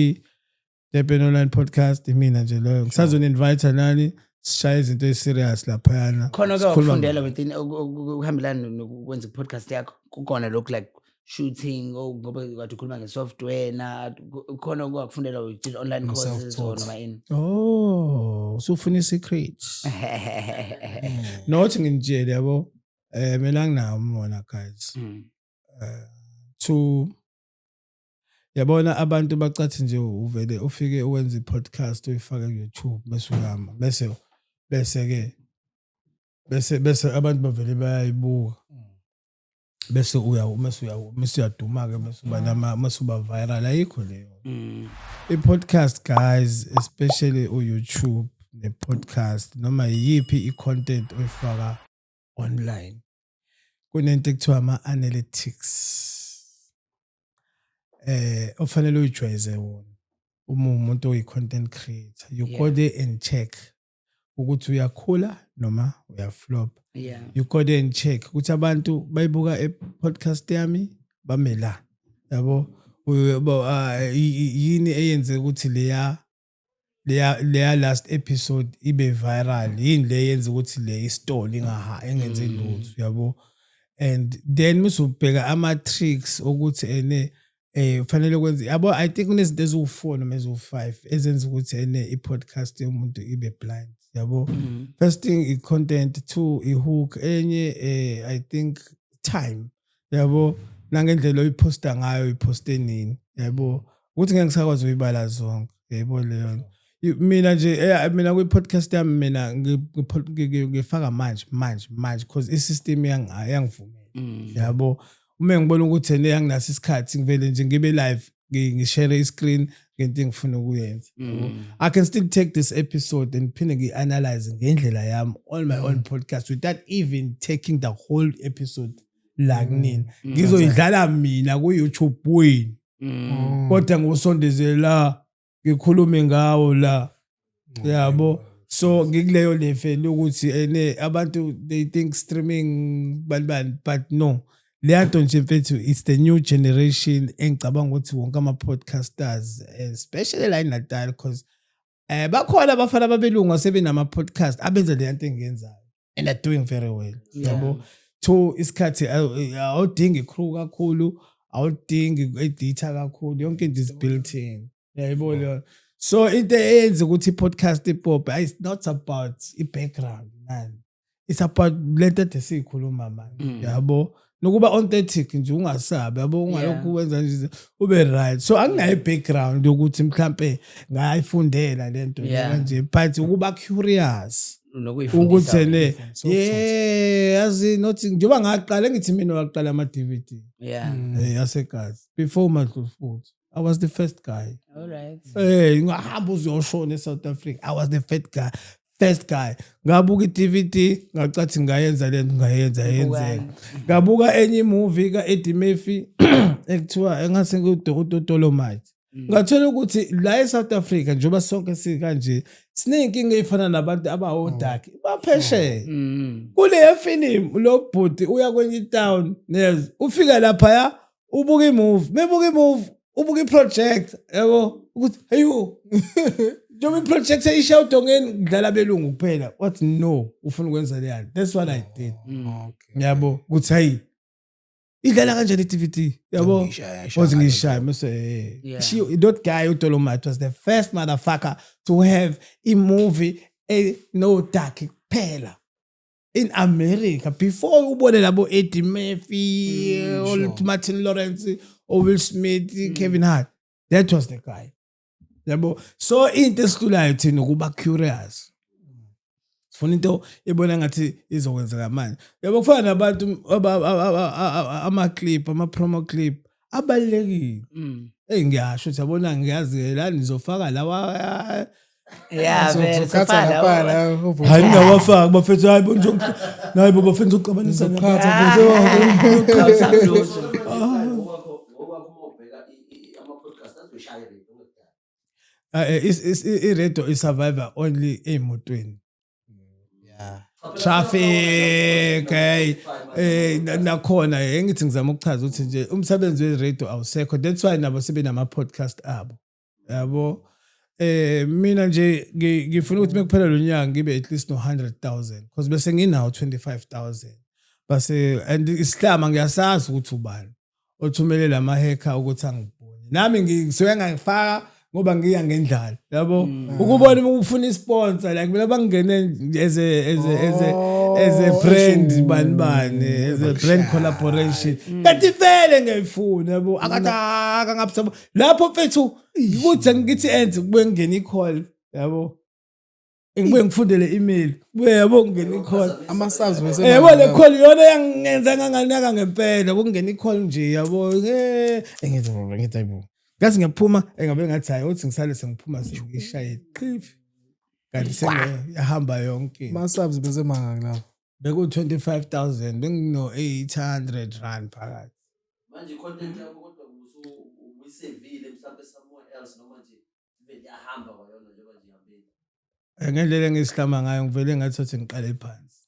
Durban Online Podcast, imina nje loyo. Ngisazoni-invite nani sishaye izinto ezi-serious laphayana. Khona ke Sikhuluma wakufundela within ukuhambelana nokwenza i-podcast yakho, kukhona lokhu like shooting, ngoba kade ukhuluma nge-software na khona okwakufundela, you did online courses or Self-taught. noma ini? Oh, usufuna i-secret? Nothi nginitshele, yabo, mina nginawo umona, guys. To yabona abantu bacathi nje uvele ufike uwenze i-podcast uyifake ku-YouTube bese uyama bese abantu bavele bayayibuka bese uya bese uyaduma-ke bese uba bese uba viral. Ayikho leyo. I-podcast, guys, especially u-YouTube ne-podcast noma yiyiphi i-content oyifaka online, kunento ekuthiwa ama-analytics ofanele uyijwayeze wona uma umuntu oyi-content creator. You go there and check ukuthi uyakhula noma uyaflop. You go there and check ukuthi abantu bayibuka e-podcast yami bame la, yabo. Yini eyenze ukuthi leya last episode ibe viral? Yini le yenza ukuthi le istoli ingaha engenze lutho, yabo? And then musubheka ama tricks ukuthi ene kufanele kwenze, yabo. I think kunezinto eziwu4 noma eziwu5 ezenza ukuthi ene i-podcast yomuntu ibe blind, yabo. First thing, i-content. Two, i-hook. Enye, I think time, yabo. Nangendlela oyiphosta ngayo, uyiposte nini, yabo, ukuthi ngeke ngisakwazi ukuyibala zonke, yebo, leyo nto. Mina nje, mina kwi-podcast yami, mina ngifaka manje manje manje because i-system yangivumela, yabo. Uma ngibona ukuthi ene anginaso isikhathi, ngivele nje ngibe live, ngishare i-screen ngento engifuna ukuyenza. I can still take this episode and phinde ngiyi-analyze ngendlela yami on my own podcast without even taking the whole episode la kunina. Ngizoyidlala mina ku-YouTube wini, kodwa ngiwusondeze la, ngikhulume ngawo la, yabo. So ngikuleyo level ukuthi ene abantu, they think streaming bani bani, but no, leya nto nje mfethu, it's the new generation engicabanga ukuthi wonke ama-podcasters, especially la eNatal, because bakhona abafana ababelungu asebenama-podcast abenza leya nto engiyenzayo and are doing very well, yabo. Two, isikhathi, awudingi crew kakhulu, awudingi editor kakhulu, yonke into is built in, yayibona leyo. So into eyenza ukuthi i-podcast ipop, it's not about i-background nani, it's about lento ede siyikhuluma manje, yabo, nokuba authentic nje, ungasabi, yabo, ungalokhu wenza nje, ube right. So anginayo i-background yokuthi mhlampe ngayifundela lento kanje, but ukuba curious Nokuyifundisa ukuthi ne Self-taught. Yeah, yazi, not njengoba ngaqala ngithi mina waqala ama-DVD yasegazi before Madlovu futhi. I was the first guy. All right. Ngahamba uzoshona eSouth Africa. I was the first guy. First guy. Ngabuka i-DVD, ngacathi ngayenza lento, ngayenza, yenzeka. Ngabuka enye movie ka-Eddie Murphy ekuthiwa engase nguDolomite. Ngathola ukuthi la eSouth Africa, njengoba sonke sikanje, sineyinkinga ey'fana nabantu abawodaki baphesheya. Kule film lo bhuti uya kwenye town, yes, ufika laphaya, ubuka imovie, mebuka imovie, ubuka iproject, yabo, ukuthi heyo, njengoba iproject isha udongeni kudlala abelungu kuphela, wathi no, ufuna ukwenza leya. That's what I did, yabo, ukuthi hayi, idlala kanjani i-DVD, yabo, wathi ngishaya mase she, that guy uDolomite was the first motherfucker to have a movie no dark kuphela in America before ubone labo Eddie Murphy, Martin Lawrence, or Will Smith, Kevin Hart. That was the guy, yabo. So into esihlulayo thina ukuba curious, sifuna into ebona ngathi izokwenzeka manje, yabo. Kufana nabantu ama-clip, ama-promo clip abalulekile. Eyi, ngiyasho ukuthi yabona, ngiyazi la nizofaka lawa. Yeah, vele Uzokhatha sofana. lapha la, uvuke. Hayi, ningawafaki bafethu, hayi bo, hayi bo bafethu, ngizoxabanisa. Uzokhatha. Ngokwakho uma ubheka ama-podcast azoyishaya i-radio ungekudala. I-radio isurvive only ey'motweni, traffic, hey, nakhona engithi ngizama ukuchaza ukuthi nje umsebenzi we-radio awusekho. That's why nabo sebenama-podcast abo, yabo. Mina nje ngifuna ukuthi mekuphela lo nyaka ngibe at least no 100,000, because bese nginawo 25,000 base. And isihlama ngiyasazi ukuthi ubani othumele lama hacker ukuthi angibone nami, ngisuke ngangifaka ngoba ngiya ngendlala, yabo, ukubona uma ufuna isponsor, like mina bangene as a brand, bani bani, as a brand collaboration, kanti vele ngiyayifuna, yabo. Akathi akangaphi lapho mfethu, ukuthi ngithi enze kube ngena i-call, yabo, ngibuye ngifundele email, kubuye, yabo, kungena i-call. Ama-subs bese Yabo, le call iyona yangenza nganganaka ngempela, kungena i-call nje, yabo, ngithi ngithi hayibo, ngathi ngiyaphuma, engabe ngathi hayi, uthi ngisale sengiphuma sengishaye qhifi, kanti sengiyahamba yonke into. Ama-subs bese mangaki lapho? Beku-25,000, bengino R800 phakathi. Manje i-content yakho kodwa ubuyisevile mhlawumbe somewhere else, noma nje ivele iyahamba kwayona njengoba nje ihambile? Ngendlela engisihlama ngayo, ngivele ngathi ukuthi ngiqale phansi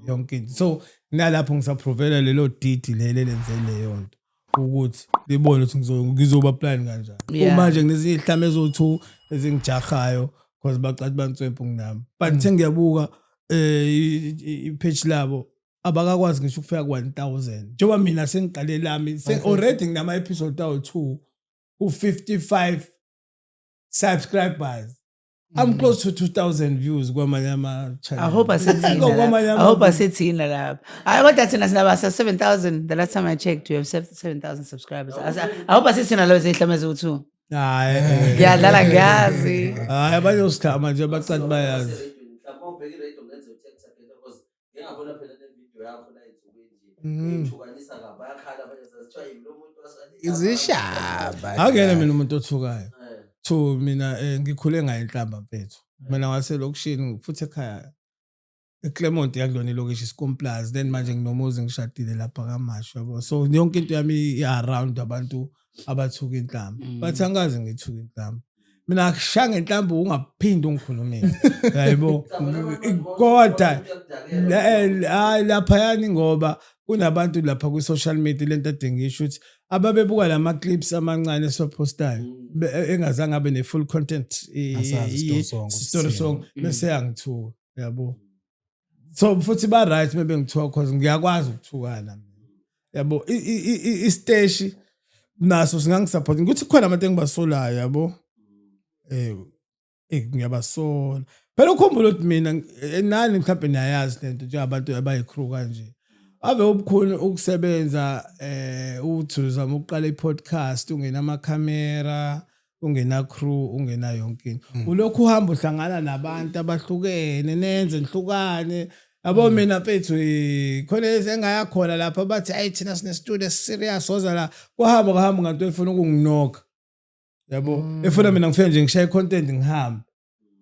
yonke into. So nalapho ngisaprovela lelo didi leli elenze leyo nto ukuthi libone ukuthi ngizoba plan kanjani. Kumanje nginezinye iy'hlame eziwu-two ezingijahayo because bacathi bantswempu kunami, but sengiyabuka i-page labo, abakakwazi ngisho ukufika ku-1000, njengoba mina sengiqale lami, already nginama-episode awu-2 ku-55 subscribers. I'm close to 2000 views kwamanye ama channel. I hope asethina Kwamanye lapha. I hope asethina lapha. Hayi, kodwa thina sinaba 7000. The last time I checked, we have 7000 subscribers. I hope asethina lapha sehlameza u2. Hayi. Ngiyadlala, ngiyazi. Hayi, abanye usikhama nje bacathi bayazi. Mhlawumbe ubheka i-radio kungenzeka uthe because ngingabona phela le video yakho la ey'nsukwini nje ithukanisa kabi, bayakhala abanye, sasithiwa yimi lo muntu. Izishaba. Akuyena mina umuntu othukayo. Two, mina ngikhule ngayo inhlamba, mfethu. Mina ngaselokishini futhi ekhaya eClermont, yakulona ilokishi iSkomplaas. Then manje nginomuzi, ngishadile lapha kaMashu, yabo. So yonke into yami i-around abantu abathuka inhlamba. But angikaze ngithuka inhlamba. Mina akushanga inhlamba, ungaphindi ungikhulumele. Yabo. Kodwa hayi laphayani, ngoba kunabantu lapha kwi-social media, lento ade ngisho ukuthi ababebuka lama clips amancane esiwaphostayo engazange abe ne-full content Asazi story song ukuthi story sithini. song, bese yangithuka, yabo. So futhi ba-right uma bengithuka, cause ngiyakwazi ukuthukana mina, yabo. Isiteshi naso singangi-support ukuthi kukhona abantu engibasolayo, yabo. Ngiyabasola phela. Ukhumbule ukuthi mina nani mhlawumbe niyayazi lento njengabantu abayi-crew kanje, ave ubukhulu ukusebenza, uthi uzama ukuqala i-podcast ungenamakhamera, ungena crew, ungena yonke into. Ulokhu uhamba uhlangana nabantu abahlukene, nenze nihlukane, yabo. Mina mfethu, khona engaya khona lapha, bathi, "Hayi, thina sine studio serious, woza la." Kuhamba kuhamba nganto efuna ukunginokha, yabo, efuna mina ngifike nje ngishaye content ngihambe,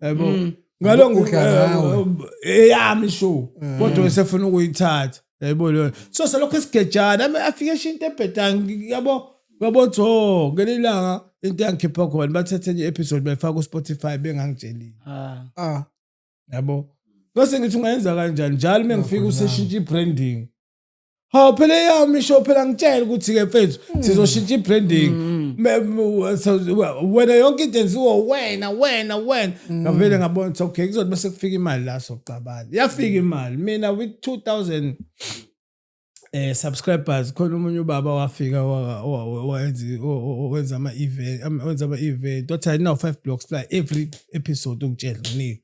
yabo. Ngalokho Udla nawe. Eyami show, kodwa esefuna ukuyithatha, yabo leyo. So selokhu esigejana afike esho into ebhedayo, yabo. Yabo, ukuthi oh, ngelinye ilanga into yangikhipha khona, bathathe enye episode bayifaka ku-Spotify bengangitshelile. Ah. Ah. Yabo, bese ngithi ungayenza kanjani njalo uma ngifika useshintsha i-branding? Hawu, phela eyami ishow phela, ngitshela ukuthi-ke mfethu sizoshintsha i-branding. Wena yonke into enziwa wena, wena, wena. Ngavele ngabona ukuthi okay, kuzothi bese kufika imali la sokucabana. Yafika imali, mina with 2000 subscribers, khona omunye ubaba wafika wenza ama-event, wenza ama-event, wathi ayinawo 5 blocks fly every episode, ungitshela nginika.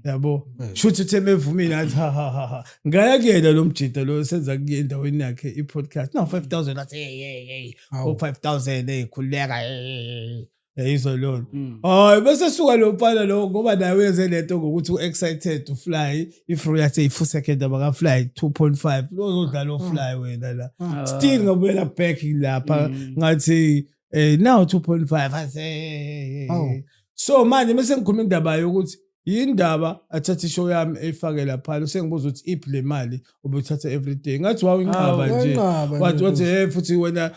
Yabo, shuthi uthe mevumile, athi ha ha ha ha, ngaya kuyena lo mjida lo senza kuye endaweni yakhe i-podcast no 5000, athi hey, hey, hey. Hawu. O 5000, hey, khululeka, hey, hey, hey. Yayizwa lona. Hayi. Hayi, bese suka lo mfana lo, ngoba naye wenze lento ngokuthi u-excited ufly ifru yathi i-4 second abaka-fly 2.5 lozodlala ofly wena la. Still ngabuyela back lapha, ngathi now 2.5, athi hey, hey, Hawu. hey. So manje mase ngikhuluma indaba yokuthi yindaba athathe ishow yami eyifake lapha, usengibuza ukuthi iphi le mali ubuyithatha everyday. Ngathi wawinqaba nje. Wayinqaba Wathi nje. Wathi hey, futhi wena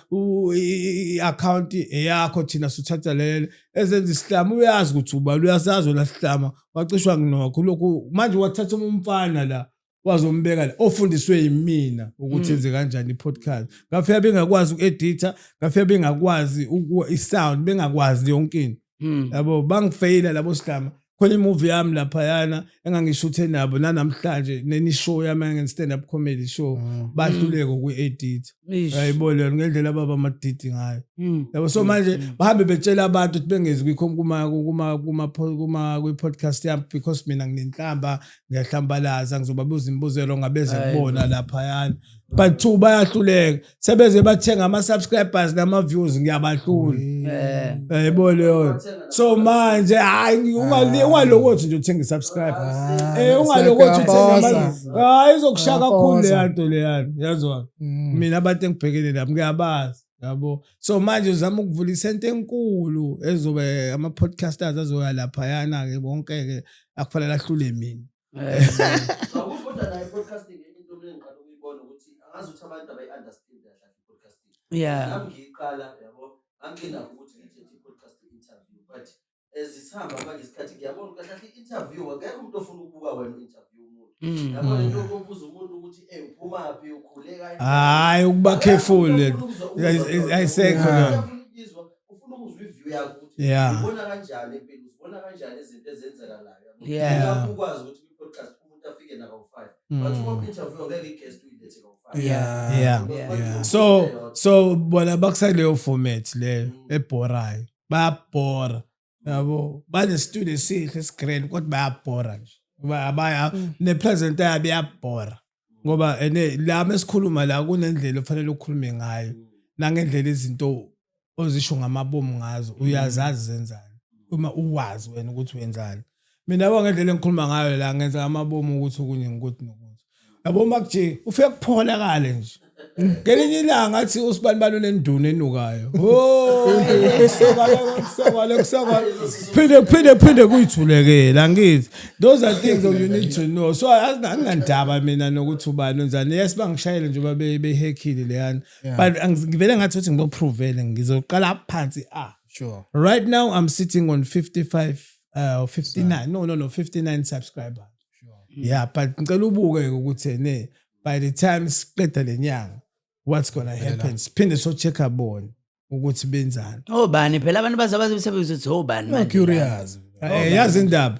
i-account eyakho, thina suthatha lele ezenza isihlama. Uyazi ukuthi ubani, uyasazi wena sihlama, wacishwa nginokho lokhu. Manje wathatha umfana la, wazombeka la ofundiswe yimina ukuthi enze kanjani i-podcast. Ngafika bengakwazi uku-editha, ngafika bengakwazi i-sound, bengakwazi yonke into, yabo. Bangifeyila labo sihlama. Khona imovie yami laphayana engangishuthe nabo nanamhlanje, neni show yami engen stand up comedy show, bahluleka ukuyi-edit. Ish. Yayibona yona ngendlela ababa amadidi ngayo, yabo. So manje bahambe betshela abantu ukuthi bengezi kuma kuma kuma kuma kwi-podcast yami because mina nginenhlamba, ngiyahlambalaza, ngizobabuza imibuzelo ngabeze Hayi kubona laphayana. But two, bayahluleka, sebeze bathenga ama-subscribers nama-views, ngiyabahlula. Yayibona leyo. So manje hayi, ungalokothi nje uthenga i-subscribe. Ungalokothi uthenga hayi, izokushaya kakhulu Uyafosa. leya nto leyana, yazwa. Mina abantu engibhekene nabo ngiyabazi, yabo. So manje uzama ukuvula isente enkulu ezobe ama-podcasters azoya laphayana-ke bonke-ke, akufanele ahlule mina. Kodwa nayo i-podcasting, enye into mina engiqala ukuyibona ukuthi angazi ukuthi abantu abayi-understand kahle i-podcasting. Nami ngiyiqala, yabo, anginakho ukuthi ngithethe i-podcast interview, but as isihamba manje isikhathi ngiyabona kahle kahle i-interview akekho umuntu ofuna ukubuka wena u-interview umuntu. Yabo, lento yokubuza umuntu ukuthi uphumaphi, ukhule kanjani. Hhayi, ukuba careful le ayisekho lona. Ufuna ukuzwa i-view yakho ukuthi ubona kanjani impilo, uzibona kanjani izinto ezenzekalayo, yabo. Lapho ukwazi ukuthi kwi-podcast umuntu afike nakawu-5, but uma ku-interview angeke i-guest uyilethe kawu-5. So bona bakusaleyo format leyo ebhorayo, bayabhora. Yabo, bane-studio esihle esi-grand, kodwa bayabhora nje. Abaya ne-presenter yabo iyabhora, ngoba ene la mesikhuluma la kunendlela ofanele ukhulume ngayo, nangendlela izinto ozisho ngamabomu ngazo uyazazi zenzani, uma uwazi wena ukuthi wenzani. Mina, yabo, ngendlela engikhuluma ngayo la, ngenza ngamabomu ukuthi okunye ngikuthi nokuthi, yabo, makuje ufike kupholakale nje. Ngelinye ilanga athi usibani bani unenduna enukayo, oh, kusokale, kusokale, kusokale, phinde phinde phinde kuyithulekela. Angithi those are things that you need to know. So anginandaba mina nokuthi ubani wenzani. Yes, bangishayele njengoba behackile leyana, but ngivele ngathi ukuthi ngiboprovele, ngizoqala phansi ah. Right now I'm sitting on 55, 59, no, 59 subscribers. Yeah, but ngicela ubuke ukuthi ne by the time siqeda lenyanga, what's gonna happen? Siphinde so check bona ukuthi benzani. Obani phela abantu bazabaze sebebuza ukuthi obani manje la? Curious. Yazi indaba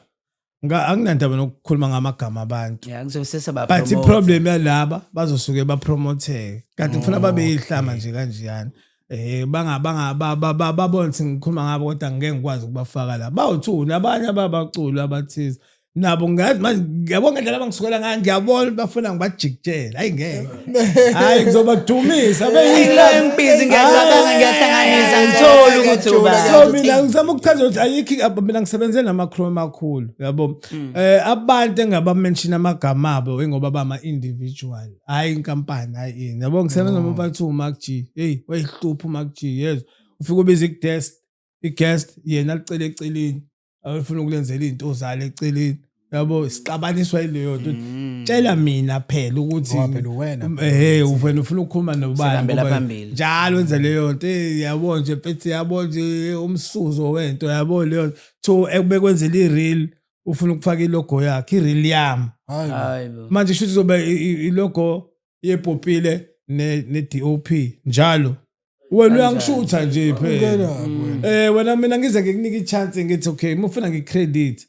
anginandaba nokukhuluma ngamagama abantu. Yeah, ngizobe sesaba But i-problem yalaba bazosuke bapromotheke, kanti ngifuna babe yihlama nje kanjeyana, banga banga babona ukuthi ngikhuluma ngabo, kodwa ngeke ngikwazi ukubafaka la bawu-two nabanye ababaculi abathize nabo. Ngazi manje, ngiyabona ngendlela abangisukela ngayo, ngiyabona ukuthi bafuna ngibajikijele. Hayi, ngeke, hayi, ngizobadumisa. Lo ngibhizi, ngiyacabanga, ngiyahlanganisa, ngithola ukuthi ubani. So mina ngizama ukuchaza ukuthi ayikho, mina ngisebenze nama-crew amakhulu, yabo. Abantu engaba-mention amagama abo ingoba bama-individual, hhayi inkampani, hhayi ini, yabo. Ngisebenza noma bathiwa uMark G, hey, wayihlupha uMark G, yes, ufike ubiza i-guest, yena alicele eceleni, awufuna ukulenzela iy'nto zalo eceleni, yabo. Sixabaniswa yileyo nto. Tshela mina phela ukuthi Ngoba phela uwena. Wena ufuna ukukhuluma nobani? Sihambela Ngoba phambili. Njalo wenza leyo nto. Yabo nje mfethu, yabo nje umsuzo wento, yabo, leyo to ekubekwenzela i-reel, ufuna ukufaka ilogo yakhe, i-reel yami. Hayi bo. Hayi bo. Manje shuthi izoba ilogo yepopile ne-DOP njalo. Wena uyangishutha nje phela. Ungena wena. Wena, mina ngize ngikunika i-chance, ngithi okay, uma ufuna ngi-credit,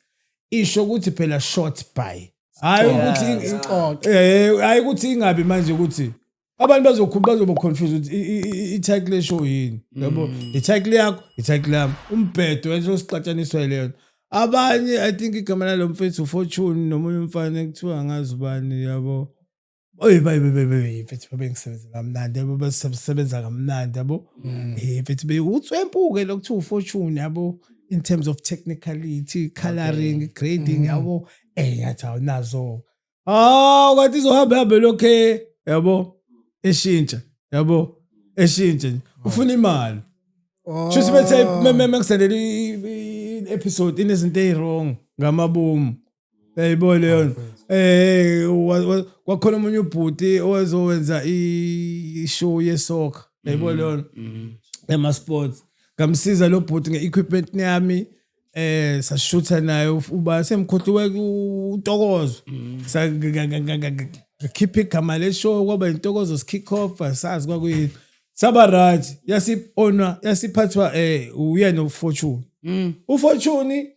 isho ukuthi phela shot by, hayi ukuthi Sixoxe. Hayi ukuthi ingabi manje ukuthi abantu bazokhuluma, bazoba confused ukuthi i-title eshow yini, yabo, i-title yakho, i-title yami, umbhedo wenza osixatshaniswa leyo nto. Abanye, I think igama lalo mfethu Fortune nomunye umfana ekuthiwa angazi ubani, yabo. Oy, bayi bayi bayi, mfethu, babengisebenzela kamnandi, yabo, basebenza kamnandi, yabo. Mfethu, utswempu-ke lokuthiwa uFortune, yabo, in terms of technicality, coloring, grading, yabo. Ngathi awunazo, ah, kwathi izohamba hambe lokhe, yabo, eshintsha, yabo, eshintsha nje, ufuna imali. Shuthi bethe mengisendela i-episode inezinto eyi-wrong ngamabomu, yayibona leyo nto. Kwakhona omunye ubhuti owazowenza i-show yesoccer, yayibona leyo nto, ema-sports. Ngamsiza lo bhuti nge-equipment yami, sashutha naye, uba semkhohliwe uNtokozo, ngakhipha igama le-show, kwaba intokozo kick off, asazi kwakuyini. Saba right, yasipona, yasiphathwa uyena uFortune. UFortune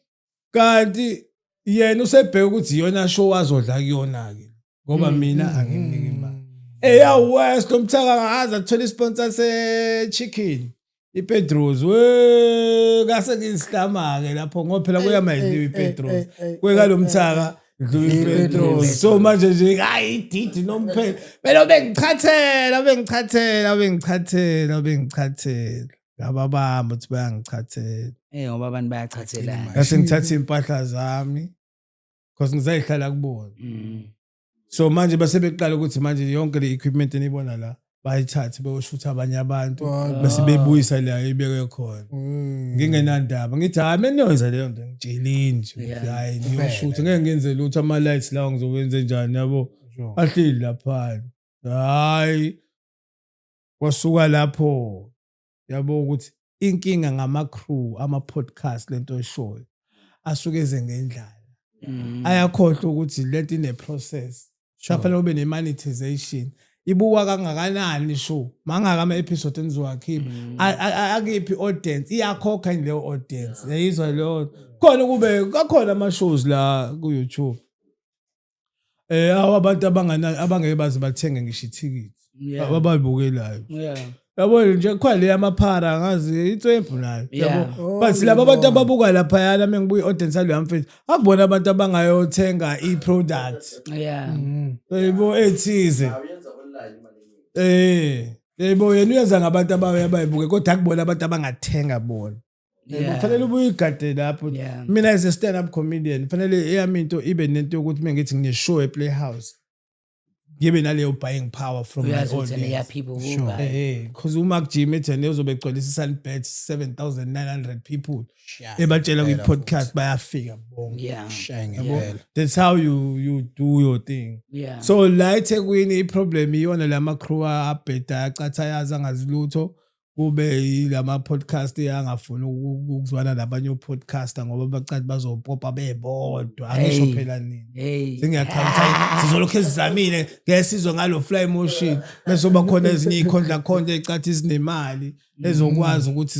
kanti yena usebheka ukuthi iyona show azodla kuyona ke, ngoba mina angimniki imali. Eya West lo mthaka ngaze athola isponsor se chicken, iPedros, we kase ngisihlama ke lapho, ngoba phela kuyama idliwa iPedros, kweka lo mthaka dliwa iPedros. So manje nje hayi, ididi nomphela phela, bengichathela, bengichathela, bengichathela, bengichathela, ngababamba ukuthi bayangichathela. Ngoba abantu bayachathelana. Ngase ngithatha impahla zami because ngizayihlala kubona. So manje base beqala ukuthi manje yonke le equipment enibona la bayithathe beyoshutha abanye abantu, bese bebuyisa la ibeke khona. Ngingenandaba, ngithi hayi, mina niyoyenza leyo nto, ngitsheleni nje ukuthi hayi, niyoshutha, ngeke ngenze lutho, ama-lights lawo ngizowenze njani, yabo, ahleli laphana. Hayi, kwasuka lapho, yabo, ukuthi inkinga ngama-crew ama-podcast, lento eshoyo asuke eze ngendlala, ayakhohlwa ukuthi lento ine-process, kufanele ube ne-monetization, ibukwa kangakanani show, mangaka ama-episode enizowakhipha, akiphi i-audience, iyakhokha yini leyo audience, yayizwa leyo. Khona kube kakhona ama-shows la ku-YouTube awu abantu abangana abangeke baze bathenge ngisho ithikithi, abababukelayo. Yabo nje khona le yamaphara ngazi itswempu nayo. Yeah. Yabo. But laba abantu ababuka laphayana mengibuya i-audience yalo yamfethu akubona abantu abangayothenga i-product. Yebo ethize. Uyenza online imali eningi. Yebo yena uyenza ngabantu abaye abayibuke kodwa akubona abantu abangathenga bona. Yebo, kufanele ubuye uyigade lapho. Mina as a stand up comedian fanele eyami into ibe nento yokuthi mengithi ngine-show e-Playhouse ngibe naleyo buying power from my Uyazi ukuthi audience. yeah, people will buy. Because uma kujima ethene uzobe egcwalisa i-Sunbet 7900 people ebatshela kwi-podcast bayafika bonke. Ngempela. That's how you do your thing. So la eThekwini i-problem iyona lama crew abheda acatha yazi angazi lutho, kube yilama podcast angafuni ukuzwana nabanye o-podcaster ngoba bacathi bazopopa bebodwa. Angisho Hey. phela nini. Hey. Sengiyaqala sizolokhu ezizamile ngeke sizwe ngalo fly motion bese kuba khona ezinye ikhondla khondla ecathi sinemali ezokwazi ukuthi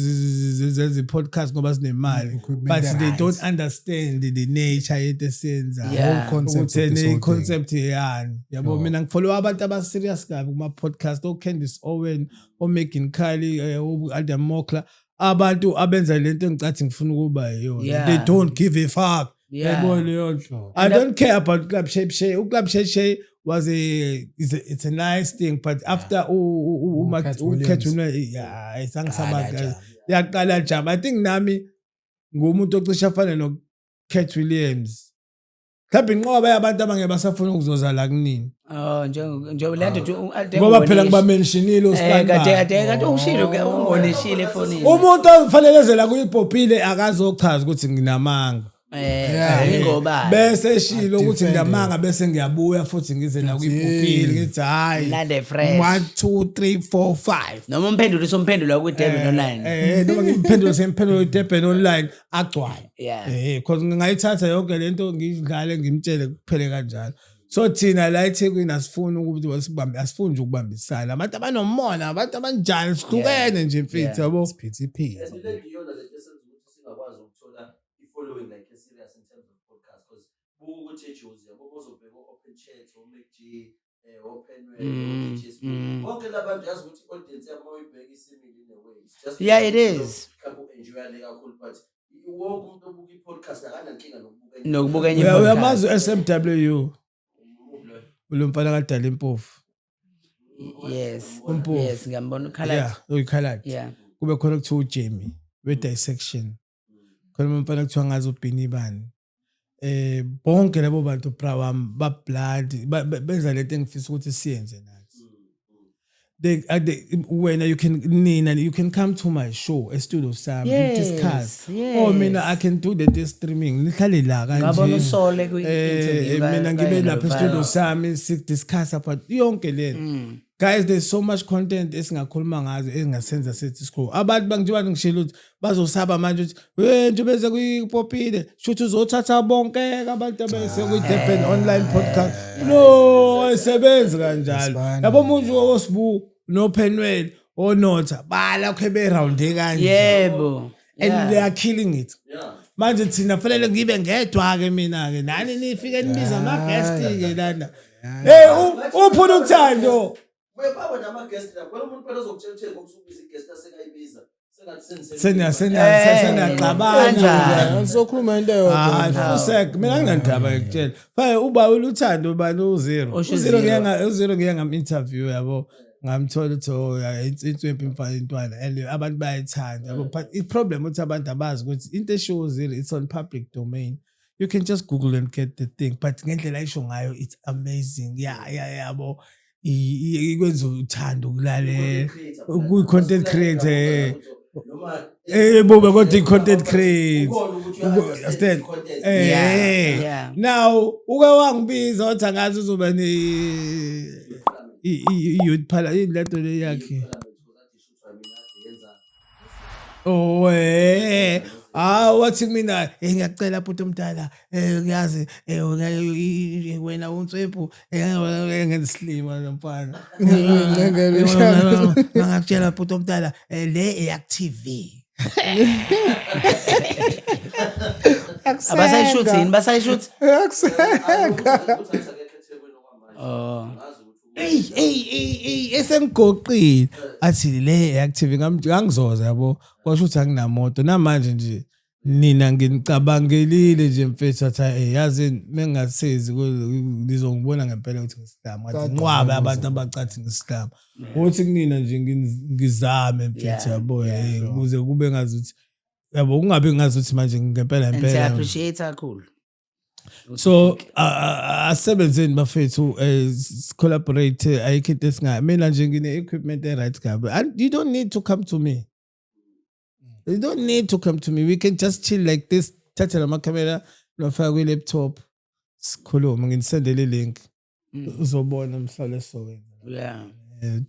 zenze i-podcast ngoba sinemali, Equipment but they right. don't understand the nature yento esiyenzayo. Yeah. Whole concept Ukuthi of this whole thing. i-concept yani yabo. Mina ngifollow abantu aba-serious kabi kuma-podcast, o-Candice Owen, o-Megan Kelly, o-Adam Mockler, abantu abenza lento engicathi ngifuna ukuba yiyona. They don't give a fuck. Yabo leyo nto. I don't care about Club Shape Shay. Club Shape Shay was a is a it's a nice thing, but after Cat Cat Williams. Williams, yeah, Qala ayisangisa yaqala jama. I think nami ngumuntu ocishe afane no Cat Williams. Mhlawumbe inqoba yabantu abangeke basafuna ukuzoza la kunini. Oh, njengoba le nto nje Ngoba phela ngibamentionile kade uSpan. kade ushilo ke ungonishile efonini. Umuntu ofanele ezela kuyipopile akazochaza ukuthi nginamanga. Ingoba Bese eshilo ukuthi Adefende. nginamanga bese ngiyabuya futhi ngize la kuyipopile ngithi hayi. Lande fresh. 1 2 3 4 5. Noma umphendula usomphendula ku Durban Online. Noma ngimphendule semphendule Durban Online agcwale. Because ngingayithatha yonke lento ngidlale ngimtshele kuphele kanjalo. So thina la eThekwini asifuni ukuthi sibambe, asifuni nje ukubambisana. Abantu abanomona, abantu abanjani, sihlukene nje mfethu yabo. Siphithiphithi. And le iyona lento esenza ukuthi singakwazi ukuthola i-following like e-serious in terms of podcast, because buka ukuthi eJozi yabo bozobheka o-Open Chat, o-Mac G, o-Penwell, o-DJ Sbu. Bonke labantu yazi ukuthi i-audience yabo uma uyibheka isimile in a way. It's just Yeah, it because is. mhlawumbe u-enjoya le kakhulu, but wonke umuntu obuka i-podcast akanankinga nokubuka enye. Nokubuka enye podcast. Uyamazi u-SMW lo mfana kadala impofu. Yes. Umpofu. Yes, ngiyambona ukhala. Yeah, uyikhaladi. Kube khona kuthiwa uJamie we-dissection. Khona umfana kuthiwa ngazi uBhini bani. Bonke labo bantu bra wami ba blood benza lento engifisa ukuthi siyenze nathi. They, wena you can nina you can come to my show e studio sami and discuss. Oh mina I can do the streaming nihlale la kanje. Ngabona usole kwi-interview Mina ngibe ka- lapha e-studio sami si discuss about yonke lento. Guys, there's so much content esingakhuluma ngazo engasenza sethi scroll. Abantu bangijiba ngishilo ukuthi bazosaba manje ukuthi we nje beze kuyipopile shuthi uzothatha bonke abantu abese kwi-Durban Online Podcast. No, ayisebenzi kanjalo. Asifani. Yabo umuntu oSibu no Penwell onotha balakho berounde kanje. And they are killing it. Manje thina fanele ngibe ngedwa ke mina ke nani nifike nibiza ama guest ke lana. Hey, uphuna uthando. Baba nama-guest la khona umuntu phela ozokutshela ukuthi ngokusukubiza i-guest asekayibiza sengathi Seniya seniya seniyaxabana. Kanjani? Sizokhuluma into eyodwa. Hayi fusek mina nginandaba yokutshela. Faye uba uluthando ubani uzero. Usho Uzero uzero. ngiye nga uzero ngiye ngam interview yabo. Ngamthola ukuthi oh ya inswempu imfana intwana and abantu bayayithanda yabo, but i problem ukuthi abantu abazi ukuthi into eshiwo uzero, it's on public domain. You can just google and get the thing, but ngendlela ayisho ngayo it's amazing, yeah yabo, ikwenza uthando ukulalela kuyi-content creator, bobe kodwa i-content creator understand. Now uke wangibiza wathi angazi uzoba ne i-youth parliament lento le yakhe. Oh ah wathi kumina ngiyacela bhuti omdala, ngiyazi wena unswempu ngenzislima lo mfana. Ngakutshela bhuti omdala, le eyak TV. Abasayishuthi yini? Basayishuthi? Oh. Hey hey hey hey. Sengigoqile, athi le active ngangizoza, yabo, kwasho ukuthi anginamoto namanje nje. Nina nginicabangelile nje, mfethu, athi, "Hey, yazi mengingasezi nizongibona ngempela ukuthi ngisihlama." Ngathi Kade nqwabe ngibuza. Abantu abacathi ngisihlama ukuthi kunina nje ngizame, mfethu, yabo, ukuze kube ngazuthi, yabo, kungabi ngazuthi manje ngempela And impela. siya-appreciate kakhulu. So asebenzeni, bafethu, collaborate, ayikho into esingayo. Mina nje ngine equipment e right kabi, and you don't need to come to me, you don't need to come to me. We can just chill like this, thatha lama camera nofaka kwi laptop, sikhulume, nginisendele link, uzobona mhlawumbe esizokwenza.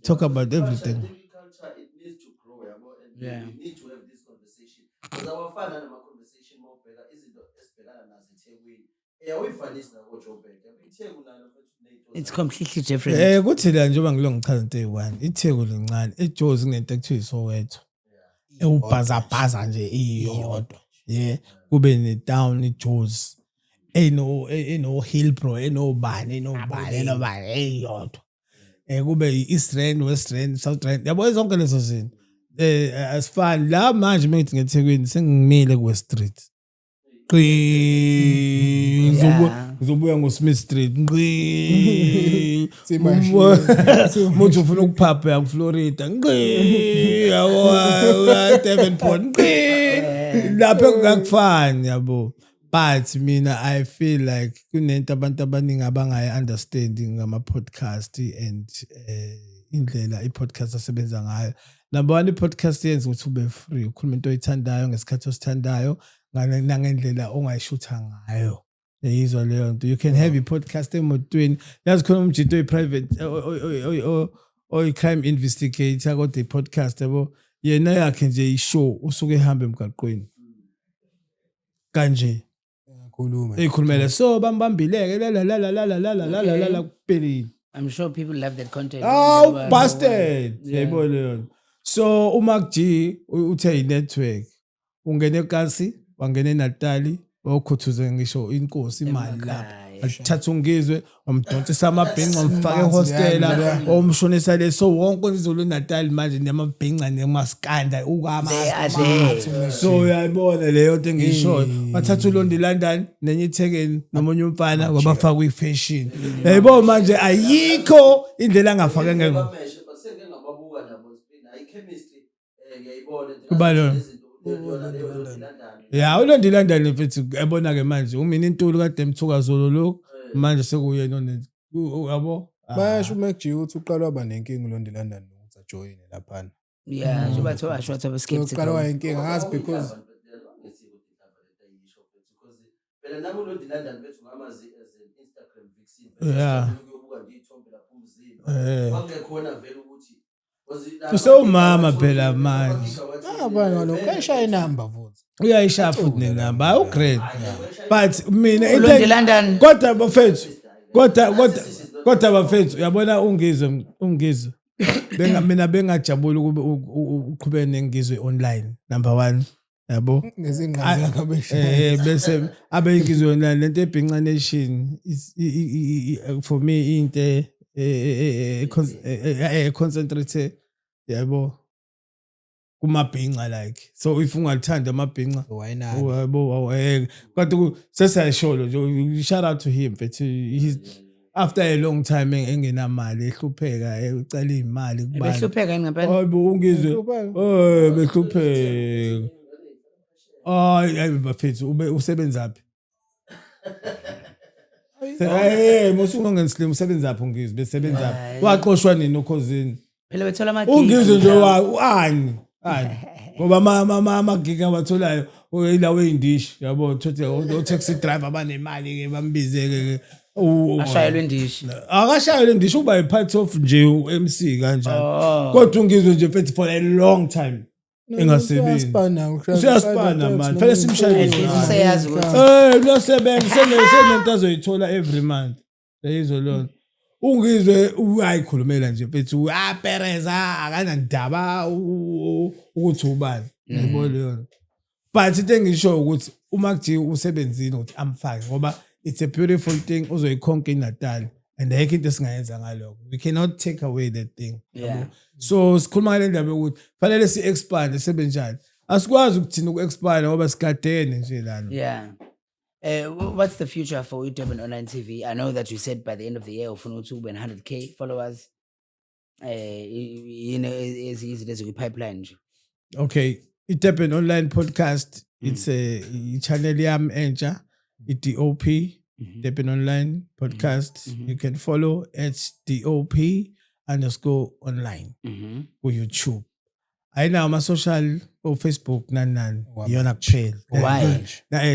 Talk about everything. I think culture, it needs to grow, yabo, and we need to have this conversation because awafana nama-conversation uma ubheka izinto esibhekana nazo eThekwini. Awuyifanisi nako-Joburg, yabo. ITheku nalo futhi kuney'nto It's zayo. completely different. Kuthi la njengoba ngilo ngichaza into eyi-one, iTheku lincane, eJozi kunento ekuthiwa iSoweto ewubhazabhaza nje iyodwa, yeah, kube ne-town iJozi eno Hillbrow, enobani, enobani, enobani, eyodwa, kube i-East Rand, West Rand, South Rand, yabo, zonke lezo zinto asifani la. Manje mengithi ngeThekwini sengimile ku West Street, qi ngizobuya ngo-Smith Street, ngqi. Muthi ufuna ukuphapha ya kuFlorida, ngqi, yabo, Davenport, ngqi, lapho kungakufani, yabo. But mina I feel like kunento abantu abaningi abangayi-understand ngama-podcast and indlela i-podcast asebenza ngayo. Number one, i-podcast yenza ukuthi ube free, ukhuluma into oyithandayo ngesikhathi osithandayo, nangendlela ongayishutha ngayo. Yizwa leyo nto, you can have i-podcast emotweni. Yazi khona umjito oyi-private, oyi-crime investigator, kodwa i-podcast, yabo, yena yakhe nje i-show usuke ehamba emgaqweni kanje. Khuluma. Eyikhulumele, so bambambileke la la la la la la la la la la la, kuphelile. I'm sure people love that content. Aw, Ngoba- busted. Yayibona leyo nto. So uMark G uthe i-network ungene eKasi, wangena eNatali, wayokhuthuza ngisho inkosi imali lapha. Emakhaya. Athatha uNgizwe, wamdonsisa amabhinca, wamfaka ehostela, yeah. wamshonisa le. So wonke izulu eNatali manje namabhinca nemaskanda. They are there. So uyayibona leyo nto engiyishoyo, bathatha uLondi London nenye ithekeni nomunye umfana, wabafaka kwi-fashion, yayibona manje ayikho indlela angafake ngeke. Bameshe, but sengike ngababuka nabo, nayo i-chemistry, ngiyayibona. Ubani? Izinto, yona leyo London. Ya, uLondi London, mfethu, yabona-ke manje umina intuli kade emthuka zolo lokhu, manje sekuyena yabo. Bayasho uMac G ukuthi uqala waba nenkinga uLondi London ukuthi ajoyine laphana. Yeah, njengoba thiwa asho wathi So uqala aba-skeptical. wayinkinga ngazi because Phela nami uLondi London, bethu, ngamazi as an Instagram vixen. Ukuyobuka nje iy'thombe lapho umzimba. Kwakungekhona vele ukuthi Usewumama phela manje. Ah, bana lo kayishaya inamba futhi. Uyayishaya futhi nenamba, awu great, but mina into Ulondi London. Kodwa bafethu, kodwa bafethu, uyabona uNgizwe, uNgizwe benga mina bengajabula ukube uqhubeke neNgizwe online, number 1, yabo. Nezingqazi zakabeshaya. Bese abe iNgizwe online, lento eBhinca Nation is for me into concentrate, yabo, kumabhinca, like, so if ungalithanda amabhinca. Why not? Yabo, kodwa sesiyasholo nje, shout out to him, mfethu. He's after a long time engenamali, ehlupheka, ecela imali kubantu. Behlupheka yini ngempela? Hayibo, uNgizwe. Ehlupheka. Behlupheka. Hayi, hayi bafethu, ube usebenzaphi? Musu usebenzaphi uNgizwe? Besebenzaphi? Hayi. Waxoshwa nini oKhozini? Phela bethola ama-gig. UNgizwe nje wa ani ani ngoba ama-gig awatholayo ilawo ey'ndishi, yabo, thothi o-taxi driver abanemali-ke bambize-ke. Ashayelwe indishi. Akashayelwe indishi, uba yi-part of nje u-MC kanjalo. Oh. Kodwa uNgizwe nje, mfethu, for a long time engasebenzi. Useyasipana manje. Fanele simshayele. At least useyazi ukuthi Uyasebenza, senento azoyithola every month, yayizwa leyo nto. UNgizwe uyayikhulumela nje, mfethu, apereza, akanandaba ukuthi ubani, yabo leyo nto. But into engisho ukuthi uma kuthi usebenzile ukuthi amfake, ngoba it's a beautiful thing, uzoyikhonka iNatal. And ayikho into esingayenza ngalokho. We cannot take away that thing. Yeah. So sikhuluma ngale ndaba yokuthi fanele si-expande, sibe njani. Asikwazi ukuthina uku-expanda ngoba sigadene nje lana. Yeah. What's the future for Durban Online TV? I know that you said by the end of the year ufuna ukuthi ube 100K followers. Yini eziyizinto ezikwi-pipeline nje? Okay, i-Durban Online Podcast, it's a i-channel yami entsha, i-DOP, Durban Online Podcast. You can follow at DOP_online ku-YouTube. Ayinawo ama-social, o-Facebook, nani nani, iyona kuphela. Why?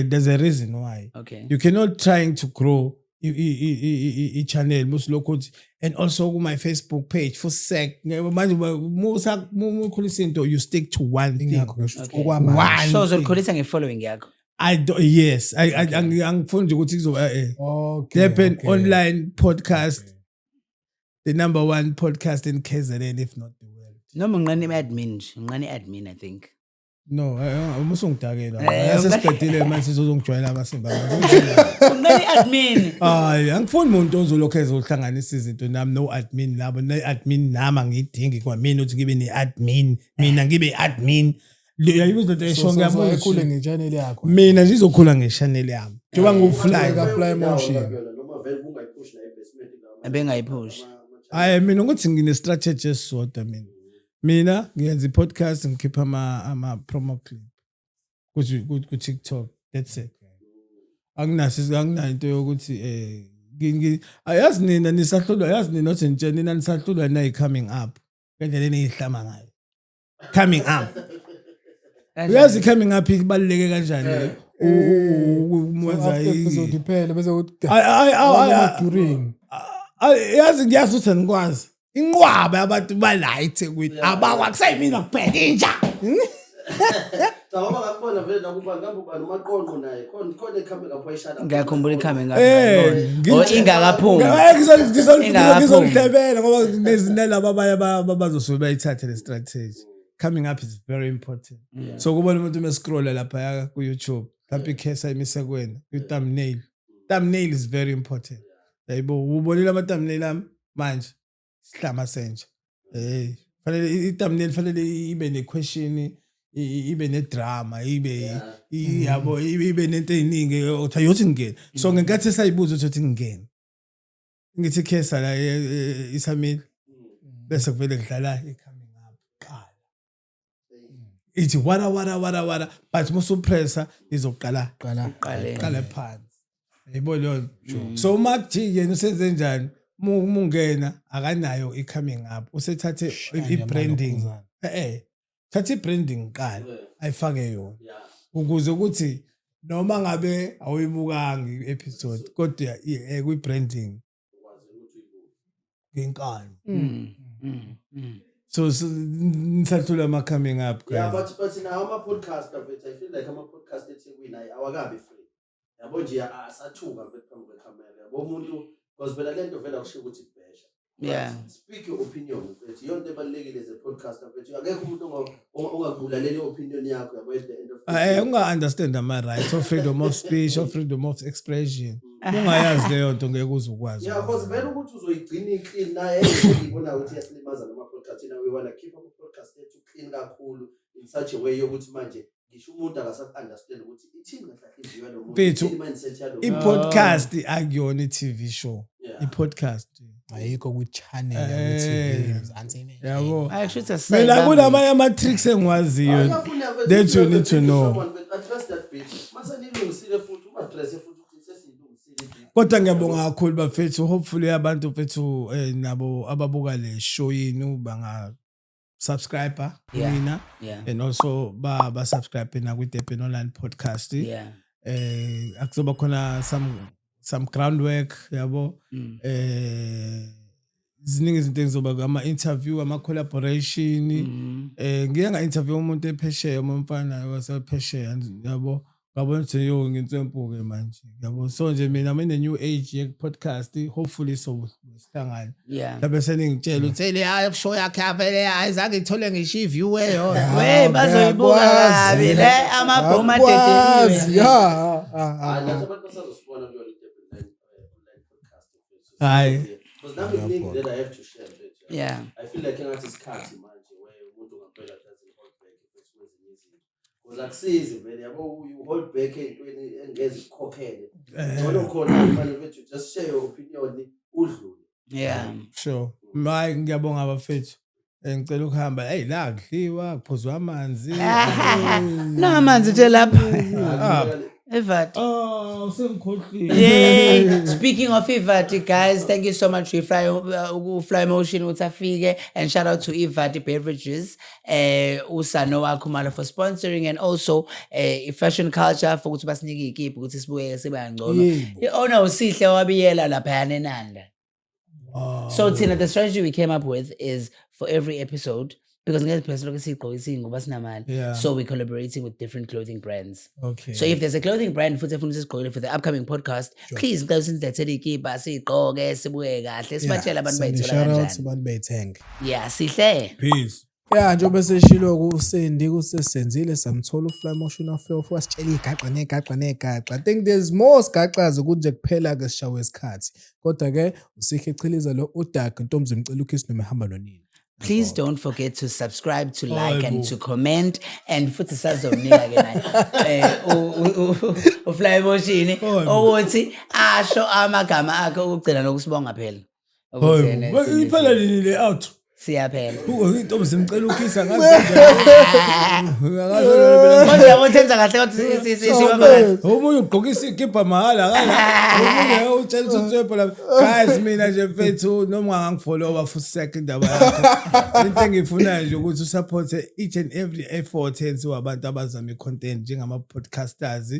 There's a reason why. You cannot trying to grow i-channel musilokhu uthi and also ku-my Facebook page for sec manje musa mukhulisa into, you stick to one thing. Ingakho ngisho ukuthi One okwamanje. So thing. uzolikhulisa nge-following yakho. I don't, yes, I angifuni nje ukuthi kuzoba Durban Online Podcast, the number one podcast in KZN, if not the world. Noma unqane i-admin nje, unqane i-admin, I think. No, uma usungidakela. Sesiqedile manje, sizozongijwayela amasimba. Unqane i-admin. Hayi, angifuni umuntu ozolokhu ezohlanganisa izinto nami, no admin labo, ne-admin nami angiyidingi kwamina ukuthi ngibe ne-admin, mina ngibe admin. Yayibuza into esho So ngiyabona. ikhule nge-channel yakho. Mina nje izokhula nge-channel yami. Njengoba ngiwu-fly. Ka Fly Motion. Noma vele bungayipushi la i-basement la. Ebengayiphushi. Hayi, mina ukuthi ngine-strategy esisodwa mina. Mina ngiyenza i-podcast, ngikhipha ama promo clip ku TikTok. That's it. Anginaso, anginayo into yokuthi ayazi nina nisahlulwa, yazi nina othi nitshela nina nisahlulwa nayi coming up ngendlela eniyihlama ngayo. Coming up. Uyazi coming up ibaluleke kanjani? Umwenza After episode iphele bese kuthi Ay ay ay ay during. Ay, yazi ngiyazi ukuthi anikwazi. Inqwaba yabantu bala eThekwini abakwa kusayimina kuphela inja. Cha, ngoba ngakubona vele nakuba ngabe ubani uMaqonqo naye khona i-coming up wayishada. Ngiyakhumbula i-coming up. Oh, ingakaphumi. Ingakaphumi. Ngizolihlebela ngoba nezinalabo abanye abazosuke bayithathe le strategy. Coming up is very important. So kubona umuntu uma scrolla lapha ku YouTube, mhlawumbe ikhesa imise kuwena, i-thumbnail. Thumbnail is very important. Yayibo, ubonile ama thumbnail ami manje, sihlama senja. Fanele i-thumbnail fanele ibe ne question, ibe ne drama, ibe yabo, ibe nento eziningi uthi ayothi ngene. So ngenkathi esayibuza ukuthi ngene, ngithi khesa la isamile, bese kuvele kudlala i-coming up qala, ithi wara wara wara wara, but musupressa izoqala Qala. Qale. qala phansi, yayibona leyo. So uMark G yena usenze njani? Mungena akanayo i-coming up, usethathe i-branding, thatha i-branding qala ayifake yona ukuze ukuthi noma ngabe awuyibukanga i-episode kodwa kwi-branding ngenkani. So nisahlula ama-coming up, guys. Yeah, but now ama-podcast mfethu, I feel like ama-podcast eThekwini awakabi free. Yabo nje asathuka mfethu phambi kwekhamera. Yabo umuntu, because phela lento vele akushiwo ukuthi kubhesha. But speak your opinion mfethu. Iyona into ebalulekile as a podcast mfethu. Akekho umuntu ongakulalela i-opinion yakho, yabo, at the end of the day. Unga-understand ama-rights of freedom of speech, of freedom of expression. Ungayazi leyo nto ngeke uze ukwazi. Yeah, because vele ukuthi uzoyigcina i-clean naye ngiyibona ukuthi iyasilimaza nama-podcast. Thina we wanna keep ama-podcast ethu clean kakhulu in such a way yokuthi manje ngisho umuntu akasaku-understand ukuthi ithini kahle kahle inhliziyo yalo muntu, Mfethu, ithini i-mindset yalo muntu. I-podcast akuyona i-TV show. I-podcast Ayikho kwi-channel yaku-TV Mzansi. Yabo. Hayi, kusho ukuthi Mina asisayibambi. kunamanye ama-tricks engiwaziyo Uyafuna mfethu, that you if need have to a beef with know. someone, but address that beef. Mase niyilungisile futhi, um-address futhi ukuthi sesiyilungisile i-beef. Kodwa ngiyabonga kakhulu bafethu. Hopefully abantu mfethu nabo ababuka le show yenu banga subscribe mina and also ba subscribe na kwi Durban Online Podcast. Akuzoba khona some groundwork, yabo. Ziningi izinto engizoba ama interview, ama collaboration. Ngiye nga interview umuntu ephesheya, umfana wasephesheya, yabo, ngabona ukuthi yo nginswempu ke manje, yabo. So nje mina I'm in a new age ye podcast, hopefully so sihlangane. Mhlawumbe seningitshela ukuthi hey, le show yakhe avele ayizange ithole ngisho i-view eyodwa. We bazoyibuka kabi le amabhomu Akwazi, adedeliwe. ya. Hayi, nathi abantu basazosibona kuyona i-Durban Online, Online Podcast mfethu. Hhayi. Because nami kuningi that I have to share, mfethu. I feel like engathi isikhathi manje where umuntu ngampela doesn't hold back, mfethu, kwezinye izinto. Because akusizi vele, yabo, you hold back ey'ntweni engeze zikukhokhele. Ngcono khona manje, mfethu, just share your opinion, udlule. Sure. Hayi, ngiyabonga bafethu. Ngicela ukuhamba. Hey, la kudliwa, kuphuzwa amanzi. No, amanzi nje lapha. Ah. Evat. Oh, sengikhohliwe. Yay! Speaking of Ivati, guys, thank you so much to Fly Motion ukuthi afike and shout out to Ivati Beverages, uSanowa Khumalo for sponsoring and also Fashion Culture for ukuthi basinike ikipa ukuthi sibukeke sibe kangcono. Yebo. Oh no, Sihle wabiyela laphayana eNanda. Wow. So thina, the strategy we came up with is for every episode, because ngeke phela silokhu siyigqokisa iy'ngubo, sinamali. So we're collaborating with different clothing brands. So if there's a clothing brand futhi efuna sisigqokele for the upcoming podcast, please ngicela usilethele ikipa siyigqoke sibuke kahle, sibatshele abantu bayithola Shout out kanjani. abantu bayithenge. Yeah, Sihle. Peace. Ya, njengoba seshilo uSendi kusesenzile samthola uFly Motion of wasitshela igaxa negaxa negaxa. I think there's more sigaxaza ukuthi nje kuphela ke sishawe isikhathi. Kodwa ke uSihle Chiliza lo uDag Ntombi Mcela uKiss noma ehamba nonini. Please don't forget to subscribe, to like and Hayibo. to comment, and futhi sazomnika ke naye uFly Motion Hayibo. ukuthi asho amagama akhe okugcina nokusibonga phela. Ukuthi yena Hayibo. Iphela nini le out? Siyaphela. Intombi simcela ukhisa ngazi kanjani. Akazi Kodwa yabo thenza kahle kodwa sibamba kahle. Omunye ugqokisa ikipa mahhala kala. Omunye utshela ukuthi utswepho lapha. Guys, mina nje mfethu, noma ungangifollowa futhi sek indaba yakho. Into engiyifunayo nje ukuthi usupport each and every effort enziwa abantu abazama i-content njengama podcasters.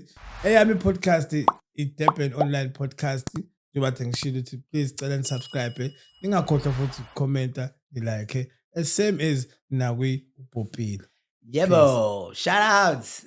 Eyami podcast i-Durban Online Podcast. Njengoba kade ngishilo ukuthi please cela ni-subscribe. Ningakhohlwa futhi ukukhomenta, ni-like. As same as nakwi Upopile. Yebo, shout outs.